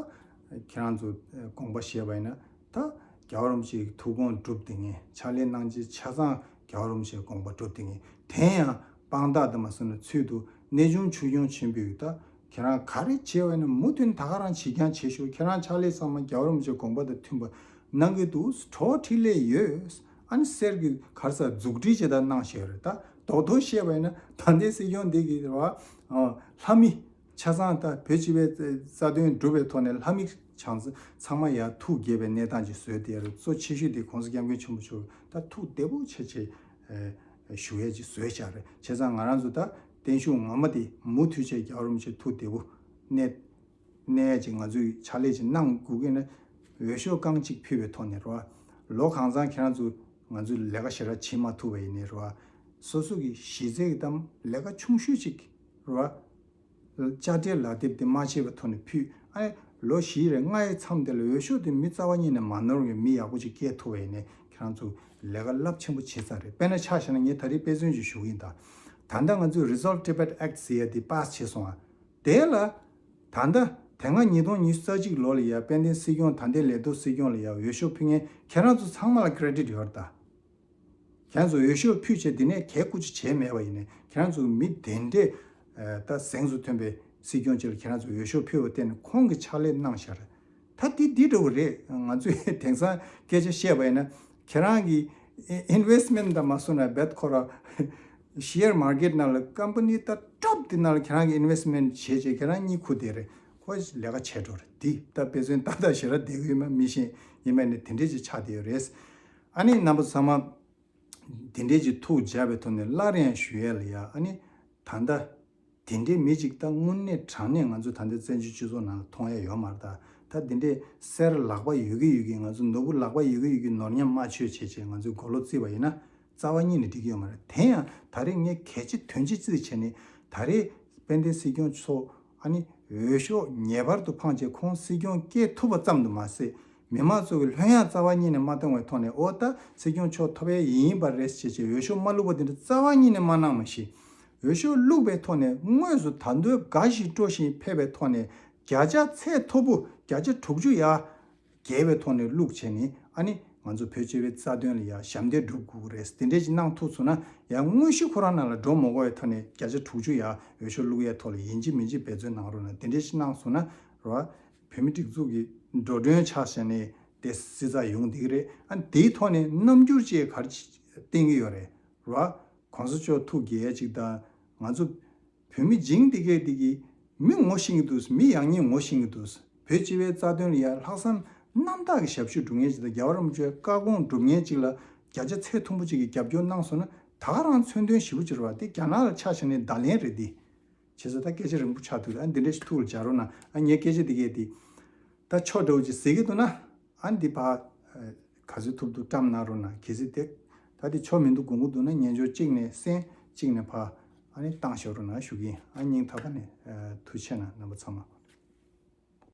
ཁྱེད་རང་ཚོ་དགོངས་པ་བཞེས་པ་ཡིན་ན་ད་རྒྱལ་བ་རིན་པོ་ཆེའི་ཐུགས་དགོངས་སྒྲུབ་བསྡད་མཁན། ཕྱག་ལས་གནང་རྗེས་ཆ་ཚང་རྒྱལ་བ་རིན་པོ་ཆེའི་དགོངས་པ་སྒྲུབ་བསྡད་མཁན། དེ་ཡང་དཔང་རྟགས་དུ་མ་སོང་ན་ཚུལ་དུ་གནས་ཆུང་ཆོས་སྐྱོང་ཆེན་པོས་ད་ཁྱེད་རང་ག་རེ་བྱས་པ་ཡིན་ན་མུ་མཐུད་ད་ག་རང་བྱེད་རྐྱང་བྱེད་ཤོག་ཁྱེད་རང་ཕྱག་ལས་ཚང་མ་རྒྱལ་བ་རིན་པོ་ཆེའི་དགོངས་པ་དང་མཐུན་པ་གནང་གི་འདུག་བྲོ་བ་འཕྲིན་ལས་ཡོད། ཨ་ནི་གསེར་གྱི་ག་རེ་ཟ་མཛུབ་ཁྲིད་ཅིག་ད་གནང་བཞག་ཡོད་རེད། ད་ རྡོག་རྡོག་བཤད་པ་ཡིན་ན་ད་ལྟའི་སྲིད་སྐྱོང་འདི་གི་རེད་བ། ལྷ་མི་ཆ་ཚང་ད་བོད་སྤྱི་པའི་རྩ་དོན་སྒྲུབ་པའི་ཐོག་ནས་ལྷ་མི་ཆང་ཚང་མ་ཡར་ཐུགས་དགྱེས་པའི་གནས་སྟངས་ཅིག་བཟོས་ཏེ་རེད། གཙོ་ཆེ་ཤོས་དེ་༸གོང་ས་༸སྐྱབས་མགོན་ཆེན་པོ་མཆོག་ད་ཐུགས་བདེ་པོ་བྱས་བྱས་ཞུ་ཡས་ཅིག་བཟོས་བཞག་རེད། བྱས་ཙང་ང་རང་ཚོ་ད་བརྟན་བཞུགས་ངོ་མ་དེ་མུ་མཐུད་བྱས་རྒྱལ་བ་རིན་པོ་ཆེ་ཐུགས་བདེ་པོ་གནས་གནས་ཡས་ཅིག་ང་ཚོས་ཕྱག་ལས་ཅིག་གནང་དགོས་ཀྱི་ན། འོས་ཤོག་རྐང་གཅིག་ཕུལ་བའི་ཐོག་ནས་རེད་བ། ལོ་གང་ཚང་ཁྱེད་རང་ཚོ་ང་ཚོས་ལས་ཀ་ཞེ་དྲག་བྱེད་མ་ཐུབ་པ་ཡིན་ནའི་རེད་བ། སོ་སོ་གི་གཞི་རྩའི་གི་གཏམ་ལས་ཀ་ཆུང་ཤོས་ཅིག་རེད་བ། དཔྱ་ཁྲལ་ལག་དེབ་དེ་མ་ཕྱེས་པའི་ཐོག་ནས་ཕུལ། ཨ་ནི་ལོ་བཞི་རེ་ལྔ་ཡི་མཚམས་དེ་ལ་འོས་ཤོག་དེ་མི་རྩ་བ་ཉིད་ནས་མ་ནོར་བའི་མི་ཡག་པོ་ཅིག་སྐྱེས་ཐུབ་པ་ཡིན་ནའི་ཁྱེད་རང་ཚོ་ལས་ཀ་རླབས་ཆེན་པོ་བྱེད་ཚར་རེད། དཔེར་ན་ཆ་བཞག་ན་ངས་ད་རེས་དཔེ་མཚོན་ཅིག་ཞུ་གི་ཡིན་ད། ད་ལྟ་ང་ཚོས་Resolve Tibet Act ཟེར་ཡ་དེ་པཱ་སི་བྱས་སོང་ཨ། དེ་ལ། ད་ལྟ་དེ་སྔ་ཉིས་སྟོང་ཉི་ཤུ་རྩ་གཅིག་ལོ་ལ་ཡ་དཔལ་ལྡན་སྲིད་སྐྱོང་ད་ལྟའི་ལས་ཐོག་སྲིད་སྐྱོང་ལ་ཡ་འོས་ཤོག་ཕུལ་མཁན་ཁྱེད་རང་ཚོ་ཚང་མ་ལ་ཀེ་རེ་ཌིཊ་ཡོད་རེད་ད། ཁྱེད་རང་ཚོ་འོས་ཤོག་ཕུལ་བྱས་དེ་ནས་གལ་ཁུ་ཆུ་བྱས་མེད་པ་ཡིན་ནའི་ཁྱེད་རང་ཚོ་མི་དེ་འདྲས་ད་གཟེངས་སུ་ཐོན་པའི་སྲིད་སྐྱོང་ཅིག་ལ་ཁྱེད་རང་ཚོ་འོས་ཤོག་ཕུལ་བ་བརྟེན་ནས་ཁོང་གིས་ཕྱག་ལས་གནང་བཞག་རེད། ད་དེ་འདི་འདྲ་བོ་རེད། ང་ཚོས་དེང་སང་སྐད་ཆ་བཤད་པ་ཡིན་ན་ཁྱེད་རང་གི་ཨིན་ཝེ་སི་མེན་ཊ་ད་མ་སོང་ན་བེད་ཁོ་ར་ཤེར་མར་ཀེཊ་ནང་ལ་ཀམ་པ་ནི་ད་ཊོབ་དེ་ནང་ལ་ཁྱེད་རང་གི་ཨིན་ཝེ་སི་མེན་ཊ་བྱས་བྱས་ཁྱེད་རང་གཉིད་ཁུག་བསྡད་རེད། ཁོ་ལས་ཀ་བྱས་འགྲོ་རེད། འདི་ད་དཔེ་མཚོན་ཏག་ཏག་ཞེ་དྲག་བསྡད་ཀྱི་ཡོད་མ་མི་ཤེས། ཡིན་པ་ནི་དེ་འདྲས་ཅིག་ཆགས་བསྡད་ཡོད་རེད། ཨ་ནི་རྣམ་པ་ཚང་མ་དེ་འདྲས་ཅིག་ཐུགས་འཇགས་པའི་ཐོག་ནས་སླར་ཡང་ཞུ་ཡས་ལ་ཡ། ཨ་ནི་ད་ལྟ་དེ་འདྲའི་མི་གཅིག་ད་དངོས་གནས་དྲང་གནས་ང་ཚོ་ད་ལྟའི་བཙན་བྱོལ་སྤྱི་ཚོགས་ནང་ལ་མཐོང་ཡ་ཡོད་མ་རེད་ད། ད་དེ་འདྲའི་གསེར་ལག་པ་ཡོད་ཀྱི་ཡོད་ཀྱི་ང་ཚོ་ནོར་བུ་ལག་པ་ཡོད་ཀྱི་ཡོད་ཀྱི་ནོར་ཉམས་མ་ཆོད་བྱས་བྱས་ང་ཚོའི་མགོ་ལོག་བརྩིས་པ་ཡིན་ན་རྩ་བ་ཉིད་ནས་འགྲིག་གི་ཡོད་མ་རེད། དེ་ཡང་ད་རེས་ངས་གལ་ཆེ་དོན་ཆེ་བརྩིས་བྱས་ནས་ད་རེས་དཔལ་ལྡན་སྲིད་སྐྱོང་མཆོག་ཨ་ནི་འོས་ཤོག་ངེས་པར་དུ་འཕངས་བྱས་ཁོང་སྲིད་སྐྱོང་སྐྱེས་ཐུབ་པ་ཙམ་དུ་མ་ཟད། མི་མང་ཚོ་གི་ལྷོད་ཡངས་རྩ་བ་ཉིད་ནས་མ་བཏང་བའི་ཐོག་ནས་ཨོ་ད་སྲིད་སྐྱོང་མཆོག་ཐོབ་ཡས་ཡིན་པ་རེད་ཅེས་བྱས་འོས་ཤོག་མ་བླུགས་པ་དེ་འདྲ་རྩ་བ་ཉིད་ནས་མ་གནང་མ་གཞི། འོས་ཤོག་བླུགས་པའི་ཐོག་ནས་དངོས་སུ་ད་དུང་དགའ་ཞིང་སྤྲོ་ཞིང་ཕེབས་པའི་ཐོག་ནས་བརྒྱ་ཆ་ཚད་མཐོ་པོ་བརྒྱ་ཆ་དྲུག་ཅུ་ཡར་བརྒལ་བའི་ཐོག་ནས་བླུགས་བྱས་ནས་ཨ་ནི་ང་ཚོ་བོད་སྤྱི་པའི་རྩ་དོན་ལ་ཡ་ཞབས་འདེགས་སྒྲུབ་དགོས་ཀྱི་རེད། དེ་འདྲས་ཅིག་གནང་ཐུབ་སོང་ན་ཡང་དངོས་གཞི་ཁོ་རང་ནང་ལ་འགྲོ་མ་དགོས་པའི་ཐོག་ནས་བརྒྱ་ཆ་དྲུག་ཅུ་ཡར་འོས་ཤོག་བླུགས་ཡས་ཐོག་ལ་ཡིན་གཅིག་མིན་གཅིག་འབད་བརྩོན་གནང་རོགས་གནང་། དེ་འདྲས་ཅིག་གནང་སོང་ན་རེད་བ། བོད་མི་སྒྲིག་འཛུགས་ཀྱི་འགྲོ་གྲོན་ཆགས་བྱས་ནས་དེ་སྲིད་ཚགས་ཡོང་བསྡད་ཀྱི་རེད། ཨ་དེའི་ཐོག་ནས་རྣམ་འགྱུར་ཅིག་ག་རེ་བསྟན་གྱི་ཡོད་རེད་ར། གོང་ས་མཆོག་ཐུགས་དགྱེས་ཡ་ཅིག་དང་ང་ཚོ་བོད་མི་སྦྱིན་བདེ་སྐྱིད་འདི་གི་མི་ངོ་ཤེས་ཀྱི་འདུག་མི་ཡག་ཉེས་ངོ་ཤེས་ཀྱི་འདུག་བོད་སྤྱི་པའི་རྩ་དོན་ལ་ཡ་ལྷག་བསམ་རྣམ་དག་གི་ཞབས་ཞུ་སྒྲུབ་མཁན་ཅིག་དང་རྒྱལ་བ་རིན་པོ་ཆེའི་བཀའ་དགོངས་སྒྲུབ་མཁན་ཅིག་ལ་བརྒྱ་ཆ་ཚད་མཐོན་པོ་ཅིག་གི་རྒྱབ་སྐྱོར་གནང་སོང་ན་ད་ག་རང་མཚོན་དོན་ཞེ་པོ་ཅིག་རེད་བ། དེ་རྒྱ་ནག་ལ་ཆ་བཞག་ནས་བརྡ་ལན་རེད་འདི། བྱས་ཙང་ད་སྐད་ཆ་རིང་པོ་ཆགས་འདུག་ཨ་འདི་འདྲ་ཞིག་ཐུགས་ལ་འཇགས་རོགས་གནང་། ཨ་ངས་སྐད་ཆ་འདི་གས་འདི་ད་ཆོ་འདྲ་བོ་ཅིག་ཟེར་གི་འདུག་ན་ཨ་འདི་ཕ་ག་ཚོད་ཐུབ་ཐུབ་བཀྲམ་གནང་རོགས་གནང་། གལ་སྲིད་དེ་ད་འདི་ཆོ་མི་འདུག་དགོངས་ཀྱི་འདུག་ན་སྙན་ཞོར་གཅིག་ནས་གསན་གཅིག་ནས་ཕ་ཨ་ནི་བཏང་ཤོག་རོགས་གནང་ཞུ་གི་ཡིན། ཨ་སྙིང་ཐག་པ་ནས་ཐུགས་རྗེ་ཆེ་གནང་རྣམ་པ་ཚང་མ།